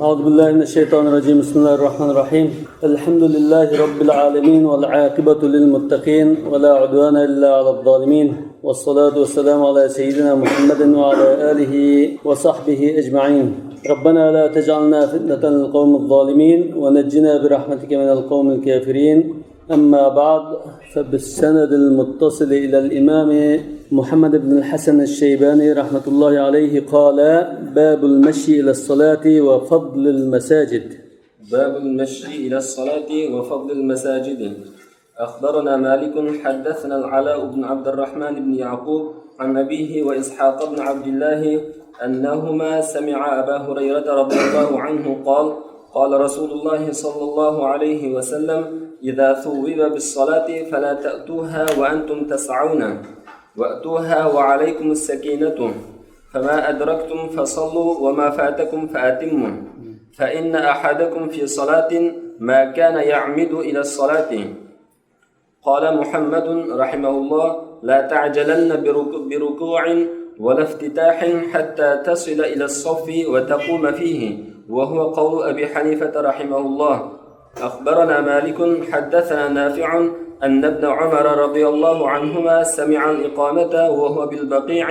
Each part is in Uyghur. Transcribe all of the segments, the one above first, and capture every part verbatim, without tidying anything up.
أعوذ بالله من الشيطان الرجيم. بسم الله الرحمن الرحيم. الحمد لله رب العالمين، والعاقبة للمتقين، ولا عدوان إلا على الظالمين، والصلاة والسلام على سيدنا محمد وعلى آله وصحبه أجمعين. ربنا لا تجعلنا فتنة للقوم الظالمين، ونجنا برحمتك من القوم الكافرين. أما بعد، فبالسند المتصل إلى الإمام محمد بن الحسن الشيباني رحمة الله عليه قال: باب المشي إلى الصلاة وفضل المساجد. باب المشي إلى الصلاة وفضل المساجد. أخبرنا مالك، حدثنا العلاء بن عبد الرحمن بن يعقوب عن أبيه وإسحاق بن عبد الله أنهما سمعا أبا هريرة رضي الله عنه قال: قال رسول الله صلى الله عليه وسلم: إذا ثوب بالصلاة فلا تأتوها وأنتم تسعون، وأتوها وعليكم السكينة، فما أدركتم فصلوا وما فاتكم فأتموا، فإن أحدكم في صلاة ما كان يعمد إلى الصلاة. قال محمد رحمه الله: لا تعجلن برك-، بركوع ولا افتتاح حتى تصل إلى الصف وتقوم فيه، وهو قول أبي حنيفة رحمه الله. أخبرنا مالك، حدثنا نافع أن ابن عمر رضي الله عنهما سمع الإقامة وهو بالبقيع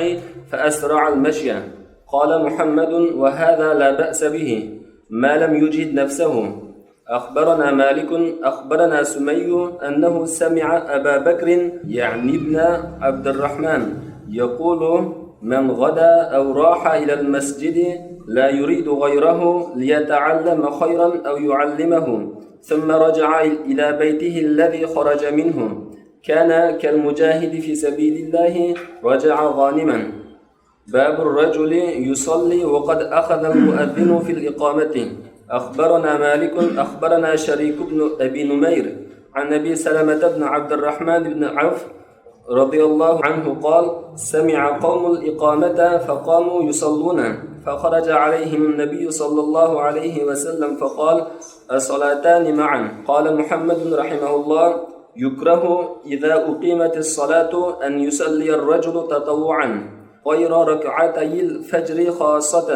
فأسرع المشي. قال محمد: وهذا لا بأس به ما لم يجهد نفسه. أخبرنا مالك، أخبرنا سمي أنه سمع أبا بكر، يعني ابن عبد الرحمن، يقول: من غدا أو راح إلى المسجد لا يريد غيره ليتعلم خيرا أو يعلمه، ثم رجع إلى بيته الذي خرج منه كان كالمجاهد في سبيل الله رجع غانما. باب الرجل يصلي وقد أخذ المؤذن في الإقامة. أخبرنا مالك، أخبرنا شريك بن أبي نمير عن أبي سلمة بن عبد الرحمن بن عوف رضي الله عنه قال: سمع قوم الإقامة فقاموا يصلون، فخرج عليهم النبي صلى الله عليه وسلم فقال: الصلاتان معا. قال محمد رحمه الله: يكره إذا أقيمت الصلاة أن يصلي الرجل تطوعا غير ركعتي الفجر خاصة،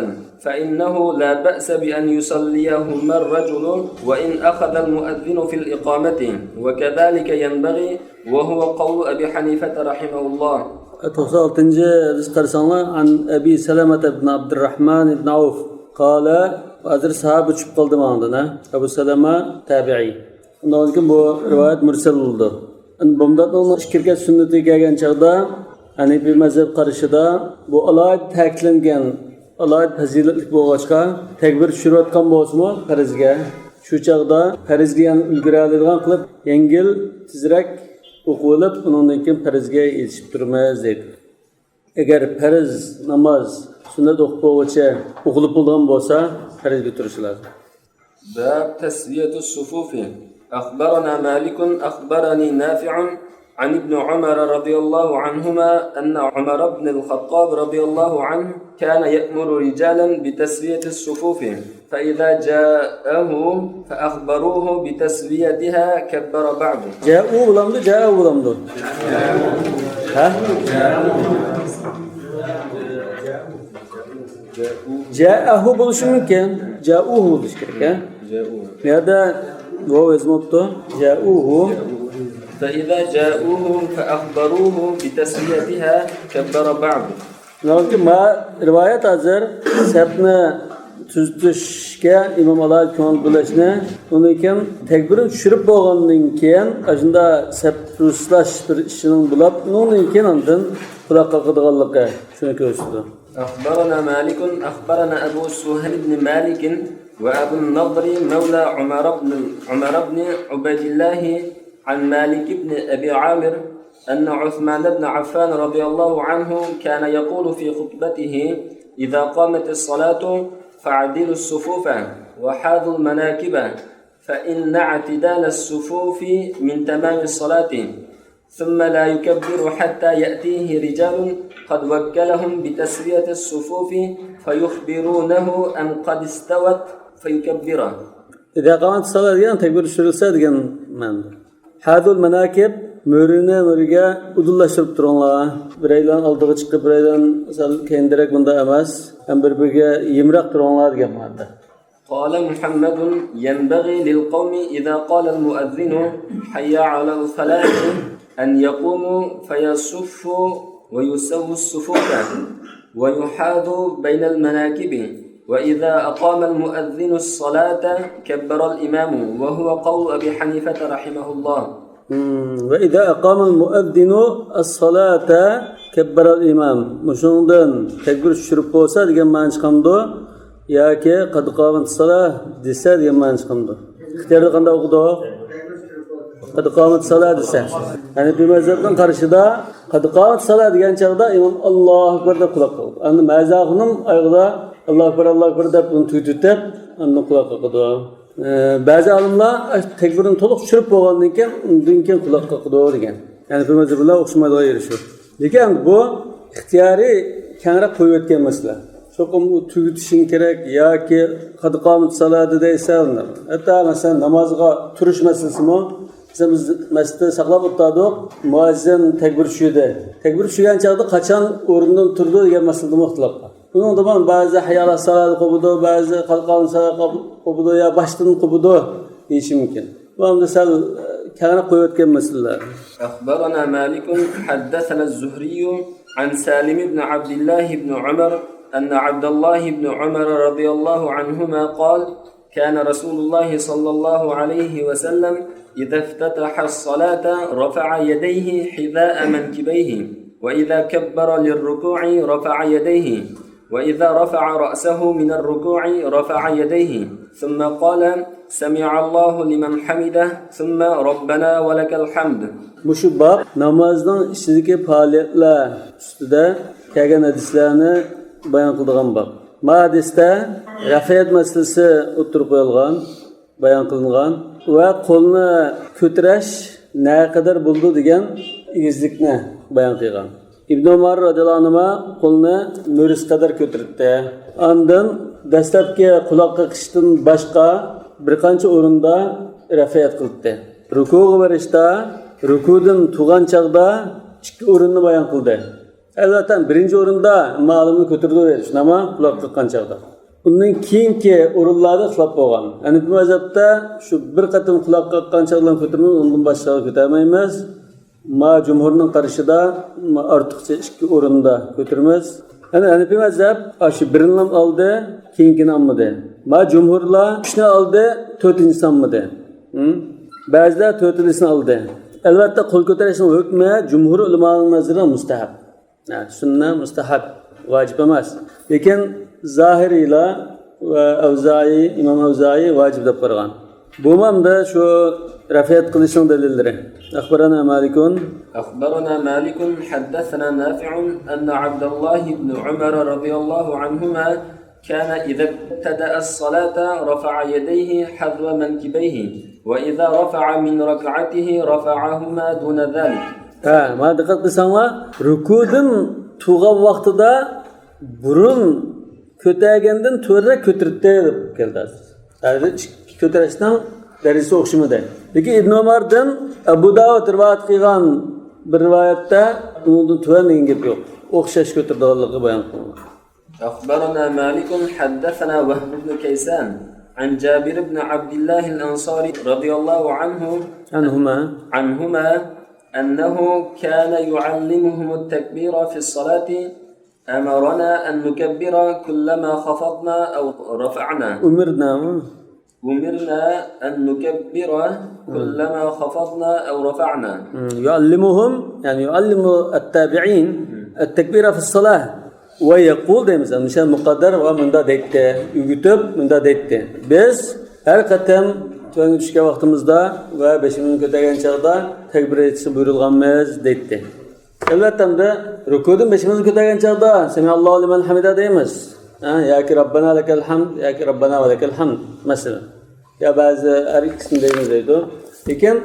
فإنه لا بأس بأن يصليهما الرجل وإن أخذ المؤذن في الإقامة، وكذلك ينبغي، وهو قول أبي حنيفة رحمه الله. توقسان ئالتىنچى، بىز قارىساڭلار، عن أبي سلمة بن عبد الرحمن بن عوف قال، ھازىر ساھابە چۈشۈپ قالدى ماڭدىن، ھە؟ ئەبۇ سەلەمە تەبىئىي. ئۇندىن كېيىن بۇ رىۋايەت مۇرسەل بولىدۇ. ئەمدى بۇنداق ئىككى رەكەت سۈننىتى كەلگەن چاغدا، ھەنىپىي مەزھەپ قارىشىدا بۇ ئالاھىدە تەكىتلەنگەن، ئالاھىدە پەزىلەتلىك بولغاچقا، تەكبىر چۈشۈرۈۋاتقان بولسىمۇ پەرزگە، شۇ چاغدا پەرزگە يەنە ئۈلگۈرەلەيدىغان قىلىپ، يەڭگىل، تېزرەك ئوقۇۋېلىپ، ئۇنىڭدىن كېيىن پەرزگە يېتىشىپ تۇرىمىز دەيدۇ. ئەگەر پەرز ناماز سۈننەت ئوقۇپ بولغۇچە ئوقۇلۇپ بولىدىغان بولسا، پەرزگە تۇرۇشى لازىم. باب تسوية الصفوف. أخبرنا مالك، أخبرني نافع عن ابن عمر رضي الله عنهما أن عمر بن الخطاب رضي الله عنه كان يأمر رجالا بتسوية الصفوف، فإذا جاءه فأخبروه بتسويتها كبر بعد. جاءوا بولامدۇ، جاءوا بولامدۇ؟ ھە؟ جاءه بولۇشى مۇمكىن. جاءوه بولۇشى كېرەك، ھە؟ بۇ يەردە ۋاۋ يازماپتۇ. جاءوه. فإذا جاءوه فأخبروه بتسويتها كبر بعد. شۇنىڭ ئۈچۈن ما رىۋايەت ھازىر سەپنى تۈزىتىشكە ئىمام ئالاھىدە كۆڭۈل بۆلۈشنى، ئۇنىڭدىن كېيىن تەكبىرنى چۈشۈرۈپ بولغاندىن كېيىن، ئاشۇنداق سەپ تۇرۇشلاش بىر ئىشنىڭ بولۇپ، ئۇنىڭدىن كېيىن ئاندىن قۇلاق قاقىدىغانلىقى شۇنى كۆرسىتىدۇ. أخبرنا مالك، أخبرنا أبو سهيل بن مالك وأبو النضر مولى عمر بن، عمر بن عبيد الله عن مالك بن أبي عامر أن عثمان بن عفان رضي الله عنه كان يقول في خطبته: إذا قامت الصلاة فأعدلوا الصفوف وحاذوا المناكب، فإن اعتدال الصفوف من تمام الصلاة، ثم لا يكبر حتى يأتيه رجال قد وكلهم بتسوية الصفوف فيخبرونه أن قد استوت فيكبر. ئىزا قامەتىس سالا دېگەن تەكبىر چۈشۈرۈلسە دېگەن مەنىدە. ھازۇل ماناكىب، مۈرىنى مۈرىگە ئۇدۇللاشتۇرۇپ تۇرۇڭلار. بىرەيلەن ئالدىغا چىقىپ، بىرەيلەن سەل كەينىدىرەك، بۇنداق ئەمەس. ھەم بىر-بىرىگە يېمىراق تۇرۇڭلار دېگەن مەنىدە. قال محمد: ينبغي للقوم إذا قال المؤذن: حي على الفلاح، أن يقوموا فيصفوا ويسووا الصفوف ويحاذوا بين المناكب، وإذا أقام المؤذن الصلاة كبر الإمام، وهو قول أبي حنيفة رحمه الله. ھىم، ۋە ئىزا ئەقامەل مۇئەززىنۇ ئەسسالاتا كەببەرەل ئىمام. مۇشۇنىڭدىن تەكبىر چۈشۈرۈپ بولسا دېگەن مەنە چىقامدۇ؟ ياكى قەد قامەتسسالا دېسە دېگەن مەنە چىقامدۇ؟ ئىختىياردا قانداق ئوقۇدۇق؟ قەد قامەتسسالا دېسە. ھەنەفىي مەزھەپنىڭ قارىشىدا قەد قامەتسسالا دېگەن چاغدا ئىمام ئاللاھۇ ئەكبەر دەپ قۇلاق قاقىدۇ. ئەمدى مەزى ئاخۇنۇم ئايىغىدا ئاللاھۇ ئەكبەر، ئاللاھۇ ئەكبەر دەپ ئۇنى تۈگىتىپ، ئاندىن قۇلاق قاقىدۇ. ئە، بەزى ئالىملار تەكبىرنى تولۇق چۈشۈرۈپ بولغاندىن كېيىن، ئۇندىن كېيىن قۇلاق قاقىدۇ دېگەن. ھەنەفىي مەزھەپ بىلەن ئوخشىمايدىغان يېرى شۇ. لېكىن بۇ ئىختىيارىي كەڭرەك قويۇۋەتكەن مەسىلە. چوقۇم ئۇ تۈگىتىشىڭ كېرەك ياكى قەد قامەتسسالا دەيسەن. ھەتتا مەسىلەن نامازغا تۇرۇش مەسىلىسىمۇ، مەسىلەن بىز مەسچىتتە ساقلاپ ئولتۇردۇق، مۇئەززىن تەكبىر چۈشۈردى. تەكبىر چۈشۈرگەن چاغدا قاچان ئورنىدىن تۇرىدۇ دېگەن مەسىلىدىمۇ ئىختىلاپ بار. بۇنىڭدا بار، بەزى ھەييە ئەلەسسالادە قوپىدۇ، بەزى قەد قامەتسسالا قوپىدۇ يا باشتىن قوپىدۇ دېيىشى مۇمكىن. بۇ ئەمدى سەل، ئە، كەڭرەك قويۇۋەتكەن مەسىلىلەر. أخبرنا مالك حدثنا الزهري عن سالم بن عبد الله بن عمر أن عبد الله بن عمر رضي الله عنهما قال: كان رسول الله صلى الله عليه وسلم إذا افتتح الصلاة رفع يديه حذاء منكبيه، وإذا كبر للركوع رفع يديه، وإذا رفع رأسه من الركوع رفع يديه، ثم قال: سمع الله لمن حمده، ثم ربنا ولك الحمد. مۇشۇ باب نامازنىڭ ئىچىدىكى پائالىيەتلەر ئۈستىدە كەلگەن ھەدىسلەرنى بايان قىلىدىغان باب. ما ھەدىستە رەفئىيەت مەسىلىسى ئوتتۇرىغا قويۇلغان، بايان قىلىنغان ۋە قولنى كۆتۈرۈش نەقەدەر بولىدۇ دېگەن ئېگىزلىكنى بايان قىلغان. ئىبن ئۆمەر رەزىياللاھۇ ئەنھۇما قولنى مۈرىسى قەدەر كۆتۈرەتتى. ئاندىن دەسلەپكى قۇلاق قېقىشتىن باشقا بىر قانچە ئورۇندا رەفئىيەت قىلاتتى. رۇكۇغا بېرىشتا، رۇكۇدىن تۇرغان چاغدا ئىككى ئورۇننى بايان قىلدى. ئەلۋەتتە، بىرىنچى ئورۇندا مالىمنى كۆتۈرىدۇ دەيدۇ، شۇنداقمۇ؟ قۇلاق قېققان چاغدا. ئۇنىڭ كېيىنكى ئورۇنلاردا ئىختىلاپ بولغان. ھەنەفىي مەزھەپتە شۇ بىر قېتىم قۇلاق قېققان چاغدا كۆتۈرىمىز، ئۇندىن باشقىغا كۆتۈرمەيمىز. ما جۇمھۇرنىڭ قارىشىدا، ما ئارتۇقچە ئىككى ئورۇندا كۆتۈرىمىز. يەنى ھەنەفىي مەزھەپ ئاشۇ بىرىنىلا ئالدى، كېيىنكىنى ئالمىدى. ما جۇمھۇرلار ئۈچنى ئالدى، تۆتىنچىسىنى ئالمىدى. ھىم؟ بەزىلەر تۆتىنچىسىنى ئالدى. ئەلۋەتتە، قول كۆتۈرۈشنىڭ ھۆكمى جۇمھۇر ئۆلىمانىڭ نەزىرىدە مۇستەھەب. ھە، سۈننە، مۇستەھەب، ۋاجىپ ئەمەس. لېكىن زاھىرىيلار ۋە ئەۋزائىي، ئىمام ئەۋزائىي ۋاجىپ دەپ قارىغان. بۇمۇ ئەمدى شۇ رەفئىيەت قىلىشنىڭ دەلىللىرى. أخبرنا مالك. أخبرنا مالك حدثنا نافع أن عبد الله بن عمر رضي الله عنهما كان إذا ابتدأ الصلاة رفع يديه حذو منكبيه، وإذا رفع من ركعته رفعهما دون ذلك. ھە، مانا دىققەت قىلساڭلار، رۇكۇدىن تۇرغان ۋاقتىدا بۇرۇن كۆتەرگەندىن تۆۋەنرەك كۆتۈرەتتى دەپ كەلدى ھازىر. ھازىر ئىككى كۆتۈرۈشنىڭ دەرىجىسى ئوخشىمىدى. لېكىن ئىبن ئۆمەردىن ئەبۇ داۋۇد رىۋايەت قىلغان بىر رىۋايەتتە ئۇنىڭدىن تۆۋەن دېگەن گەپ يوق. ئوخشاش كۆتۈرىدىغانلىقى بايان قىلىنغان. أخبرنا مالك حدثنا وهب بن كيسان عن جابر بن عبد الله الأنصاري رضي الله عنه عنهما. عنهما أنه كان يعلمهم التكبير في الصلاة، أمرنا أن نكبر كلما خفضنا أو رفعنا. أمرنا. أمرنا أن نكبر كلما خفضنا أو رفعنا. يعلمهم، يعني يعلم التابعين التكبير في الصلاة. ۋە يەقۇل دەيمىز، مۇشۇ مۇقەددەر ۋە مۇنداق دەيتتى، ئۆگىتىپ مۇنداق دەيتتى. بىز ھەر قېتىم تۆۋەنگە چۈشكەن ۋاقتىمىزدا ۋە بېشىمىزنى كۆتەرگەن چاغدا تەكبىر ئېيتىشنى بۇيرۇلغانمىز دەيتتى. ئەلۋەتتە، ئەمدى رۇكۇدىن بېشىمىزنى كۆتەرگەن چاغدا سەمىئاللاھۇ لىمەن ھەمىدە دەيمىز. ھە، ياكى رەببەنا لەكەل ھەمد، ياكى رەببەنا ۋە لەكەل ھەمد، مەسىلەن. يا بەزى ھەر ئىككىسىنى دەيمىز دەيدۇ. لېكىن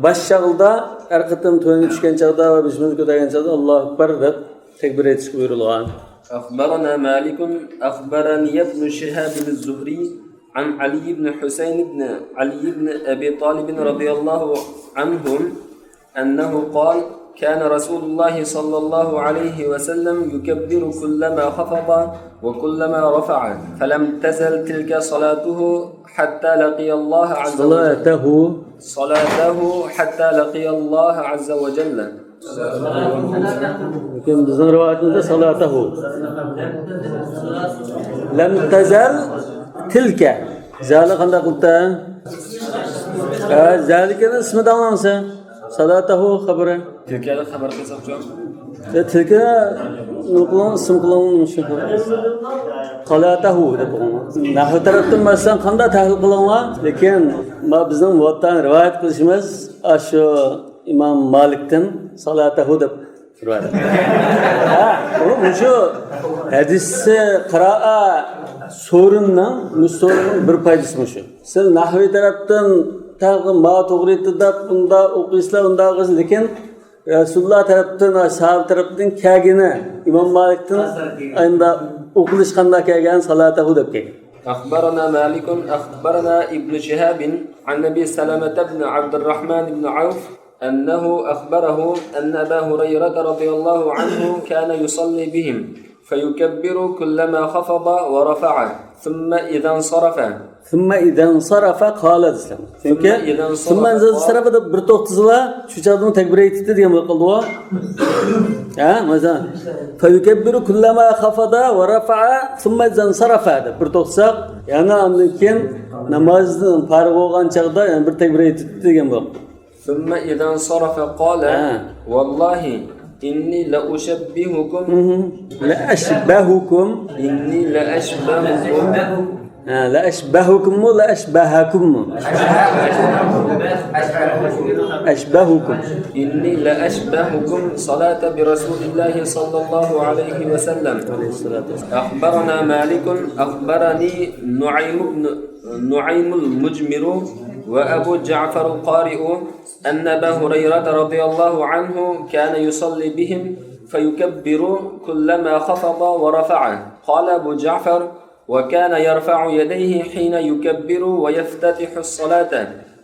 باش چاغدا، ھەر قېتىم تۆۋەنگە چۈشكەن چاغدا ۋە بېشىمىزنى كۆتەرگەن چاغدا ئاللاھۇ ئەكبەر دەپ تەكبىر ئېيتىشقا بۇيرۇلغان. أخبرنا مالك أخبرني ابن شهاب الزهري عن علي بن حسين بن علي بن أبي طالب رضي الله عنهم أنه قال: كان رسول الله صلى الله عليه وسلم يكبر كلما خفض وكلما رفع، فلم تزل تلك صلاته حتى لقي الله عز وجل. صلاته. صلاته حتى لقي الله عز وجل. لېكىن بىزنىڭ رىۋايىتىمىزدە سالاتەھۇ. لەم تەزەل تىلكە. زالى قانداق قىلىپتۇ؟ ھە، زالىكىنىڭ ئىسمىدا ئاڭلانسا. سالاتەھۇ خەبىرى. تىلكەنى خەۋەر قىلساقچۇ؟ ئە، تىلكە نېمە قىلىڭ، ئىسىم قىلىڭ، شۇ. سالاتەھۇ دەپ ئوقۇڭ. نەھۋ تەرەپتىن مەسىلەن قانداق تەھلىل قىلىڭلار، لېكىن ما بىزنىڭ مۇۋەتتانى رىۋايەت قىلىشىمىز ئاشۇ ئىمام مالىكتىن سالاتەھۇ دەپ رىۋايەت. ھە، ئۇ مۇشۇ ھەدىسى قىرائە سورۇننىڭ، مۇشۇ سورۇننىڭ بىر پايدىسى مۇشۇ. سىز نەھۋىي تەرەپتىن تەقىم ما توغرا ئېيتتى دەپ ئۇندا ئوقۇيسىلەر، ئۇندا ئوقۇيسىلەر. لېكىن رەسۇلۇللا تەرەپتىن، ساھابە تەرەپتىن كەلگىنى، ئىمام مالىكتىن ئاينىدا ئوقۇلۇش قانداق كەلگەن، سالاتەھۇ دەپ كەلگەن. أخبرنا مالك أخبرنا ابن شهاب عن أبي سلمة بن عبد الرحمن بن عوف أنه أخبره أن أبا هريرة رضي الله عنه كان يصلي بهم فيكبر كلما خفض ورفع ثم إذا انصرف. ثم إذا انصرف قال دېسەم. چۈنكى ثم إذا انصرف ثم إذا قال. انصرف دەپ بىر توختىسىلا، شۇ چاغدىمۇ تەكبىر ئېيتىپتۇ دېگەن بولۇپ قالدىغۇ. ھە، مەسىلەن، فيكبر كلما خفض ورفع ثم إذا انصرف دەپ بىر توختىساق، يەنى ئاندىن كېيىن نامازدىن پارىغ بولغان چاغدا يەنە بىر تەكبىر ئېيتىپتۇ دېگەن بولۇپ. ثم إذا انصرف قال، ھە. والله إني لأشبهكم. مم. لأشبهكم. إني لأشبهكم. ھە، لأشبهكممۇ، لأشبهكممۇ؟ أشبهكم. إني لأشبهكم صلاة برسول الله صلى الله عليه وسلم. عليه الصلاة والسلام. أخبرنا مالك أخبرني نعيم بن نعيم المجمر وأبو جعفر القارئ أن أبا هريرة رضي الله عنه كان يصلي بهم فيكبر كلما خفض ورفع. قال أبو جعفر: وكان يرفع يديه حين يكبر ويفتتح الصلاة.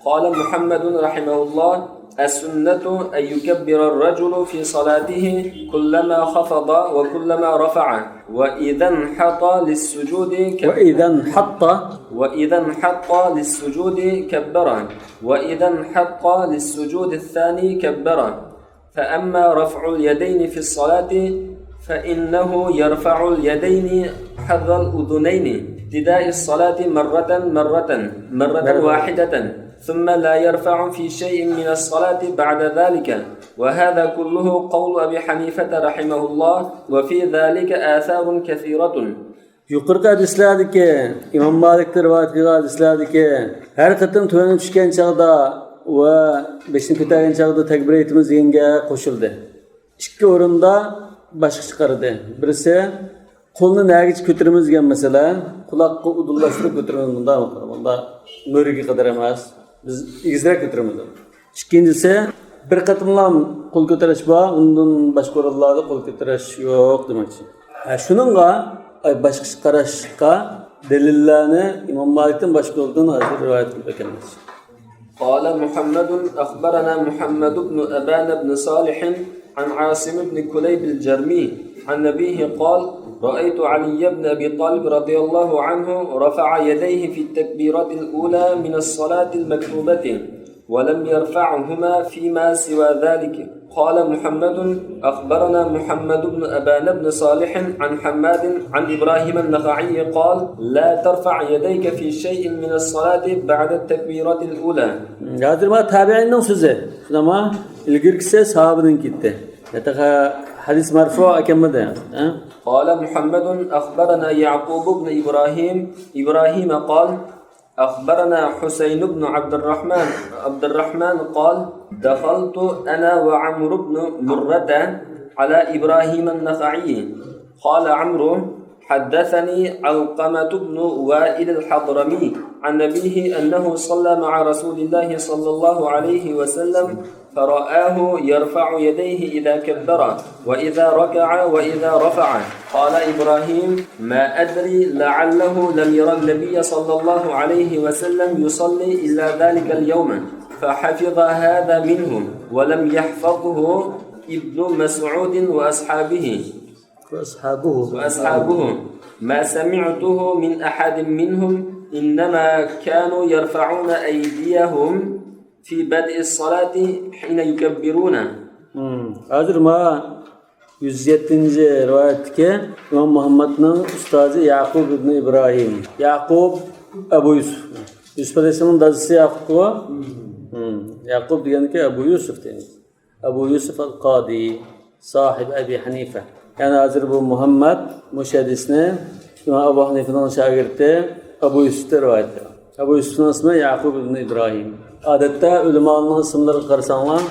قال محمد رحمه الله: السنة أن يكبر الرجل في صلاته كلما خفض وكلما رفع، وإذا انحط للسجود ك-، وإذا انحط. وإذا انحط للسجود كبر، وإذا انحط للسجود الثاني كبر. فأما رفع اليدين في الصلاة فإنه يرفع اليدين حذو الأذنين ابتداء الصلاة مرة مرة، مرة مرة. واحدة، ثم لا يرفع في شيء من الصلاة بعد ذلك، وهذا كله قول أبي حنيفة رحمه الله، وفي ذلك آثار كثيرة. يۇقىرىقى ھەدىسلەردىكى، ئىمام مالىكتىن رىۋايەت قىلغان ھەدىسلەردىكى ھەر قېتىم تۆۋەنگە چۈشكەن چاغدا ۋە بېشىنى كۆتەرگەن چاغدا تەكبىر ئېيتىمىز دېگەنگە قوشۇلدى. ئىككى ئورۇندا باشقىچە قارىدى. بىرسى، قولنى نەگىچە كۆتۈرىمىز دېگەن مەسىلە، قۇلاققا ئۇدۇللاشتۇرۇپ كۆتۈرىمىز، مۇنداق، مۇنداق مۈرىگە قەدەر ئەمەس. بىز ئېگىزرەك كۆتۈرىمىز. ئىككىنچىسى، بىر قېتىملا قول كۆتۈرۈش بار، ئۇندىن باشقا ئورۇنلاردا قول كۆتۈرۈش يوق دېمەكچى. ھە، شۇنىڭغا، ئاي، باشقىچە قاراشقا دەلىللەرنى ئىمام مالىكتىن باشقا يولدىن ھازىر رىۋايەت قىلىپ ئەكەلمەكچى. قال محمد أخبرنا محمد بن أبان بن صالح عن عاصم بن كليب الجرمي عن أبيه قال: رأيت علي بن أبي طالب رضي الله عنه رفع يديه في التكبيرة الأولى من الصلاة المكتوبة ولم يرفعهما فيما سوى ذلك. قال محمد أخبرنا محمد بن أبان بن صالح عن حماد عن إبراهيم النخعي قال: لا ترفع يديك في شيء من الصلاة بعد التكبيرة الأولى. ھازىر مانا تابىئىننىڭ سۆزى. شۇنداقمۇ؟ ئىلگىرىكىسى ساھابىدىن كېتتى. ھەتتا ھەدىس مەرفۇ ئەكەنمىدى؟ ھە؟ قال محمد أخبرنا يعقوب بن إبراهيم إبراهيم قال: أخبرنا حسين بن عبد الرحمن، عبد الرحمن قال: دخلت أنا وعمرو بن مرة على إبراهيم النخعي. قال عمرو: حدثني علقمة بن وائل الحضرمي عن أبيه أنه صلى مع رسول الله صلى الله عليه وسلم فرآه يرفع يديه إذا كبر وإذا ركع وإذا رفع. قال إبراهيم: ما أدري لعله لم ير النبي صلى الله عليه وسلم يصلي إلا ذلك اليوم فحفظ هذا منه ولم يحفظه ابن مسعود وأصحابه وأصحابه ما سمعته من أحد منهم، إنما كانوا يرفعون أيديهم في بدء الصلاة حين يكبرون. ھازىر ما يۈز يەتتىنچى رىۋايەتتىكى ئىمام مۇھەممەدنىڭ ئۇستازى يەقۇب ئىبنى ئىبراھىم. يەقۇب ئەبۇ يۈسۈف. يۈسۈف ئەلەيھىسسالامنىڭ دادىسى يەقۇبقۇ. يەقۇب دېگەنكى ئەبۇ يۈسۈف دېگەن. ئەبۇ يۈسۈف ئەل قادى، ساھىب ئەبى ھەنىفە. يەنى ھازىر بۇ مۇھەممەد مۇشۇ ھەدىسنى ئىمام ئەبۇ ھەنىفىنىڭ شاگىرتى ئەبۇ يۈسۈفتىن رىۋايەت قىلغان. ئەبۇ يۈسۈفنىڭ ئىسمى يەقۇب ئىبنى ئىبراھىم. ئادەتتە ئۆلىمالارنىڭ ئىسىملىرىغا قارىساڭلار،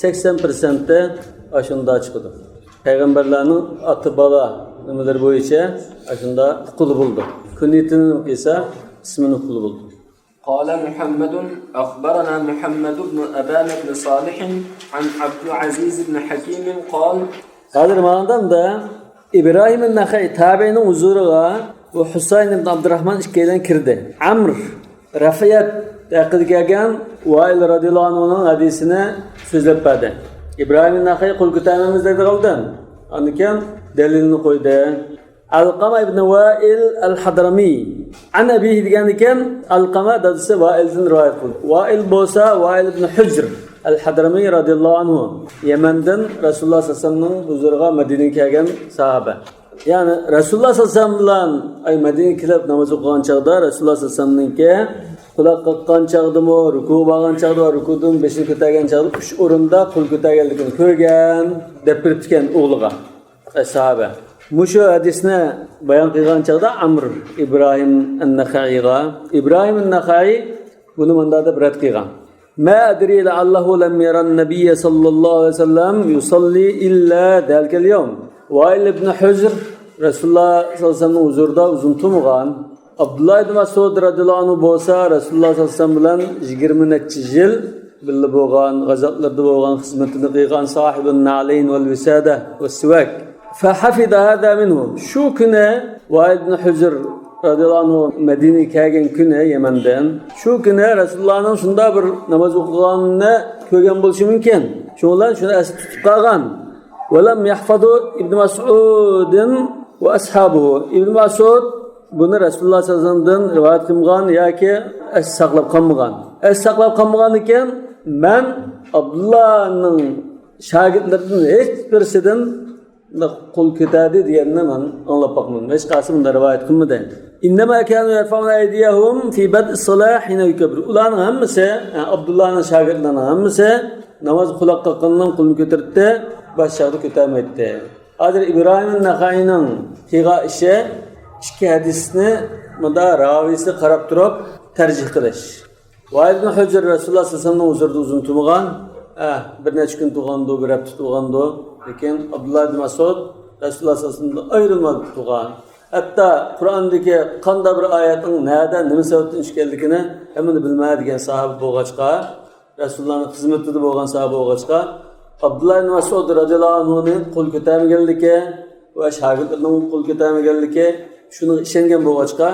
سەكسەن پىرسەنتى ئاشۇنداق چىقىدۇ. پەيغەمبەرلەرنىڭ ئاتا-بالا نېمىلىرى بويىچە ئاشۇنداق ئۇققىلى بولىدۇ. كۈنيىتىنى قىلسا، ئىسمىنى ئۇققىلى بولىدۇ. قال محمد، أخبرنا محمد بن أبان بن صالح عن عبد العزيز بن حكيم قال. ھازىر ماڭدامدا ئىبراھىم نەخەي تابىئىنىڭ ھۇزۇرىغا بۇ ھۇسايىن ئىبن ئابدۇراخمان ئىككىيلەن كىردى. ئەمر رەفىئەت ھەققىدە كەلگەن ۋائىل رەزىياللاھۇ ئەنھۇنىڭ ھەدىسىنى سۆزلەپ بەردى. ئىبراھىم نەخەي قول كۆتەرمەيمىز دەيدىغانىدىن، ئاندىن كېيىن دەلىلنى قويدى. ئەلقەمە ئىبنى ۋائىل ئەل-ھەدرەمىي. ئەن ئەبىھى دېگەندىكىن، ئەلقەمە دادىسى ۋائىلدىن رىۋايەت قىلدى. ۋائىل بولسا، ۋائىل ئىبنى ھۇجر ئەل-ھەدرەمىي رەزىياللاھۇ ئەنھۇ. يەمەندىن رەسۇلۇللاھ سەللەللاھۇ ئەلەيھى ۋەسەللەمنىڭ ھۇزۇرىغا مەدىنىگە كەلگەن ساھابە. يەنى رەسۇلۇللاھ سەللەللاھۇ ئەلەيھى ۋەسەللەم بىلەن، ئاي، مەدىنىگە كېلىپ ناماز ئوقۇغان چاغدا رەسۇلۇللاھ سەللەللاھۇ ئەلەيھى ۋەسەللەمنىڭكى قۇلاق قاققان چاغدىمۇ، رۇكۇغا بارغان چاغدا ۋە رۇكۇدىن بېشىنى كۆتەرگەن چاغدا ئۈچ ئورۇندا قول كۆتەرگەنلىكىنى كۆرگەن، دەپ بېرىپتىكەن ئوغلىغا. ئەسھابە. مۇشۇ ھەدىسنى بايان قىلغان چاغدا ئەمر ئىبراھىم ئەن-نەخەئىيغا، ئىبراھىم ئەن-نەخەئىي بۇنى مۇنداق دەپ رەت قىلغان. ما أدري لعله لم ير النبي صلى الله عليه وسلم يصلي إلا ذلك اليوم. ۋائىل ئىبنى ھۇجر رەسۇلۇللاھ سەللەللاھۇ ئەلەيھى ۋەسەللەمنىڭ ھۇزۇرىدا ئۇزۇن تۇرمىغان. ئابدۇللا ئىبن مەسئۇد رەزىياللاھۇ ئەنھۇ بولسا رەسۇلۇللاھ سەللەللاھۇ ئەلەيھى ۋەسەللەم بىلەن يىگىرمە نەچچە يىل بىللە بولغان، غازاتلىرىدا بولغان، خىزمىتىنى قىلغان، ساھىبۇن نەئلەين ۋەل ۋىسادە ۋەسسىۋاك. فحفظ هذا منه. شۇ كۈنى ۋائىل ئىبن ھۇجر رەزىياللاھۇ ئەنھۇ مەدىنىگە كەلگەن كۈنى يەمەندىن، شۇ كۈنى رەسۇلۇللاھنىڭ شۇنداق بىر ناماز ئوقۇغانىنى كۆرگەن بولۇشى مۇمكىن. شۇنىڭ بىلەن شۇنى ئەستە تۇتۇپ قالغان. ولم يحفظه ابن مسعود وأصحابه. ئىبن مەسئۇد بۇنى رەسۇلۇللاھ سەللەللاھۇ ئەلەيھى ۋەسەللەمدىن رىۋايەت قىلمىغان ياكى ئەستە ساقلاپ قالمىغان. ئەستە ساقلاپ قالمىغاندىكىن، مەن ئابدۇللانىڭ شاگىرتلىرىدىن ھېچ بىرسىدىن قول كۆتەردى دېگەننى مەن ئاڭلاپ باقمىدىم. ھېچقايسى بۇنداق رىۋايەت قىلمىدى. إنما كانوا يرفعون أيديهم في بدء الصلاة حين يكبر. ئۇلارنىڭ ھەممىسى، يەنى ئابدۇللانىڭ شاگىرتلىرىنىڭ ھەممىسى ناماز قۇلاق قاققاندىن قولىنى كۆتۈرەتتى، باشقا چاغدا كۆتەرمەيتتى. ھازىر ئىبراھىم نەخەئىنىڭ قىلغان ئىشى ئىككى ھەدىسنى مۇنداق راۋىسىگە قاراپ تۇرۇپ تەرجىھ قىلىش. ۋائىل ئىبن ھۇجر رەسۇلۇللاھ سەللەللاھۇ ئەلەيھى ۋەسەللەمنىڭ ھۇزۇرىدا ئۇزۇن تۇرمىغان. ئە، بىر نەچچە كۈن تۇرغاندۇ، بىر ھەپتە تۇرغاندۇ. لېكىن ئابدۇللاھ ئىبن مەسئۇد رەسۇلۇللاھ سەللەللاھۇ ئەلەيھى ۋەسەللەمدىن ئايرىلماي تۇرغان. ھەتتا قۇرئاندىكى قانداق بىر ئايەتنىڭ نەدە، نېمە سەۋەبتىن چۈشكەنلىكىنى ھەممىنى بىلمەيدىگەن ساھابە بولغاچقا، رەسۇلۇللاھنىڭ خىزمىتىدە بولغان ساھابە بولغاچقا، ئابدۇللاھ ئىبن مەسئۇد رەزىياللاھۇ ئەنھۇنى قول كۆتەرمىگەنلىكى ۋە شاگىرتلىرىنىڭ قول كۆتەرمىگەنلىكى، شۇنىڭغا ئىشەنگەن بولغاچقا،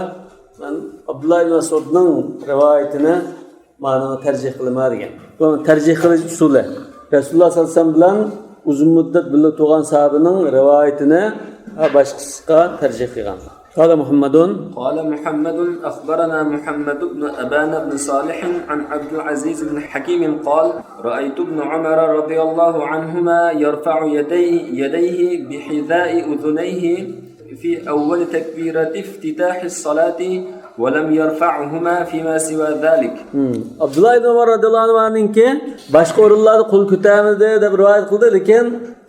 مەن ئابدۇللاھ ئىبن مەسئۇدنىڭ رىۋايىتىنى مانا تەرجىھ قىلىمەن دېگەن. بۇ تەرجىھ قىلىش ئۇسۇلى. رەسۇلۇللاھ سەللەللاھۇ ئەلەيھى ۋەسەللەم بىلەن ئۇزۇن مۇددەت بىللە تۇرغان ساھابىنىڭ رىۋايىتىنى باشقىسىغا تەرجىھ قىلغان. قال محمد. قال محمد، أخبرنا محمد بن أبان بن صالح عن عبد العزيز بن حكيم قال، رأيت ابن عمر رضي الله عنهما يرفع يديه، يديه بحذاء أذنيه في أول تكبيرة افتتاح الصلاة ولم يرفعهما فيما سوى ذلك. ئابدۇللا ئىبن ئۆمەر رەزىياللاھۇ ئەنھۇنىڭكى باشقا ئورۇنلاردا قول كۆتەرمىدى دەپ رىۋايەت قىلدى، لېكىن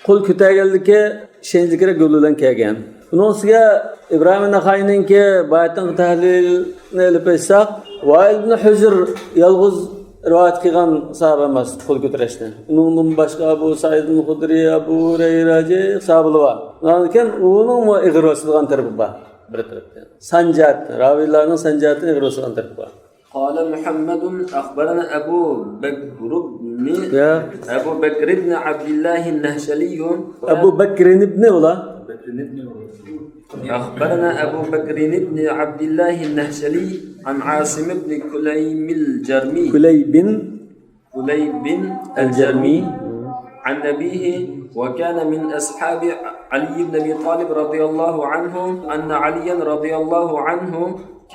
قول كۆتەرگەنلىكى ئىشەنچلىكرەك يول بىلەن كەلگەن. ئۇنىڭ ئۈستىگە ئىبراھىم نەخەئىنىڭكى بايىقىنقى تەھلىلىنى ئېلىپ ئېيتساق، ۋائىل ئىبن ھۇجر يالغۇز رىۋايەت قىلغان ساھابە ئەمەس قول كۆتۈرۈشنى. ئۇنىڭدىن باشقا ئەبۇ سەئىد خۇدرى، ئەبۇ ھۇرەيرە، ساھابىلار بار. لېكىن ئۇنىڭمۇ ئېغىر باسىدىغان تەرىپى بار. بىر تەرەپتىن. سان جەھەتتىن، راۋىيلارنىڭ سان جەھەتتىن ئېغىر باسىدىغان تەرىپى بار. قال محمد، أخبرنا أبو بكر بن، يا. أبو بكر بن عبد الله النهشلي. ئەبۇ بەكرىن ئىبنى ئۇلار. أخبرنا أبو بكر بن عبد الله النهشلي عن عاصم بن كليم الجرمي. كليب. كليب الجرمي. عن أبيه، وكان من أصحاب علي بن أبي طالب رضي الله عنه أن عليا رضي الله عنه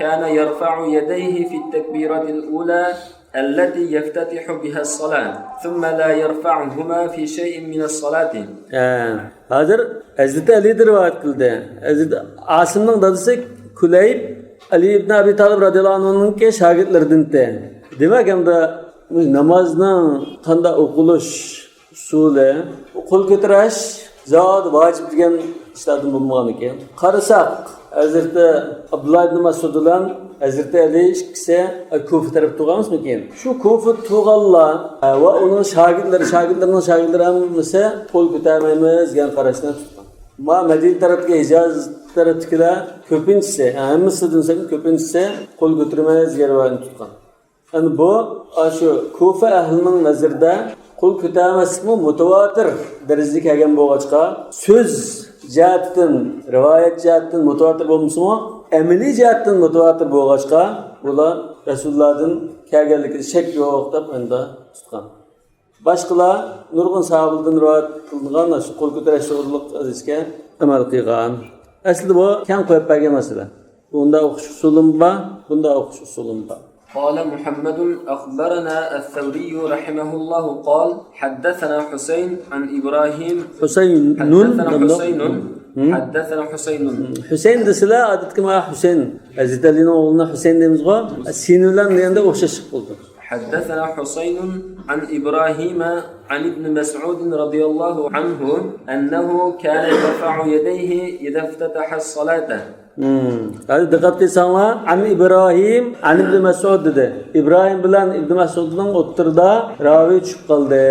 كان يرفع يديه في التكبيرة الأولى التي يفتتح بها الصلاة، ثم لا يرفعهما في شيء من الصلاة. ھە، ھازىر ھەزرىتى ئەلىدىن رىۋايەت قىلدى. ھەزرىتى ئاسىمنىڭ دادىسى كۇلەيب ئەلى ئىبن ئەبى تالىب رەزىياللاھۇ ئەنھۇنىڭكى شاگىرتلىرىدىنتى. دېمەك، ئەمدى نامازنىڭ قانداق ئوقۇلۇش ئۇسۇلى، قول كۆتۈرۈش زادى ۋاجىپ دېگەن ئىشلاردىن بولمىغانىكەن. قارىساق، ھەزرىتى ئابدۇللا ئىبن مەسئۇد بىلەن ھەزرىتى ئەلى ئىككىسى كۇفا تەرەپتە تۇرغان ئەمەسمىكىن؟ شۇ كۇفا تۇرغانلار ۋە ئۇنىڭ شاگىرتلىرى، شاگىرتلىرىنىڭ شاگىرتلىرى ھەممىسى قول كۆتۈرمەيمىز دېگەن قاراشنى تۇتقان. ما مەدىنە تەرەپتىكى، ھىجاز تەرەپتىكىلەر كۆپىنچىسى، ھەممىسى دېسەم كۆپىنچىسى قول كۆتۈرمەيمىز دېگەن رىۋايەتنى تۇتقان. يەنى بۇ، ئاشۇ كۇفا ئەھلىنىڭ نەزىرىدە قول كۆتەرمەسلىكمۇ مۇتەۋاتىر دەرىجىگە كەلگەن بولغاچقا، سۆز جەھەتتىن، رىۋايەت جەھەتتىن مۇتەۋاتىر بولمىسىمۇ، ئەمەلىي جەھەتتىن مۇتەۋاتىر بولغاچقا، بۇلار رەسۇلۇللادىن كەلگەنلىكىدە شەك يوق دەپ ئەندە تۇتقان. باشقىلار نۇرغۇن ساھابىلەردىن رىۋايەت قىلىنغان شۇ قول كۆتۈرۈش توغرۇلۇق ھەدىسكە ئەمەل قىلغان. ئەسلىدە بۇ كەڭ قويۇپ بەرگەن مەسىلە. بۇنداق ئوقۇش ئۇسۇلىمۇ بار، بۇنداق ئوقۇش ئۇسۇلىمۇ بار. قال محمد أخبرنا الثوري رحمه الله قال حدثنا حسين عن إبراهيم. ھۈسەينۇن، حدثنا ھۈسەينۇن. ھە؟ حدثنا حسين. ھۈسەين دېسىلە، ئادەتتىكى مانا ھۈسەين. ھەزرىتى ئەلىنىڭ ئوغلىنا ھۈسەين دەيمىزغۇ؟ سىن بىلەن دېگەندە ئوخشاشلىق بولىدۇ. حدثنا حسين عن إبراهيم عن ابن مسعود رضي الله عنه أنه كان يرفع يديه إذا افتتح الصلاة. ھەزىر دىققەت قىلساڭلار، عن إبراهيم عن ابن مسعود دېدى. ئىبراھىم بىلەن ئىبن مەسئۇدنىڭ ئوتتۇرىدا راۋى چۈشۈپ قالدى.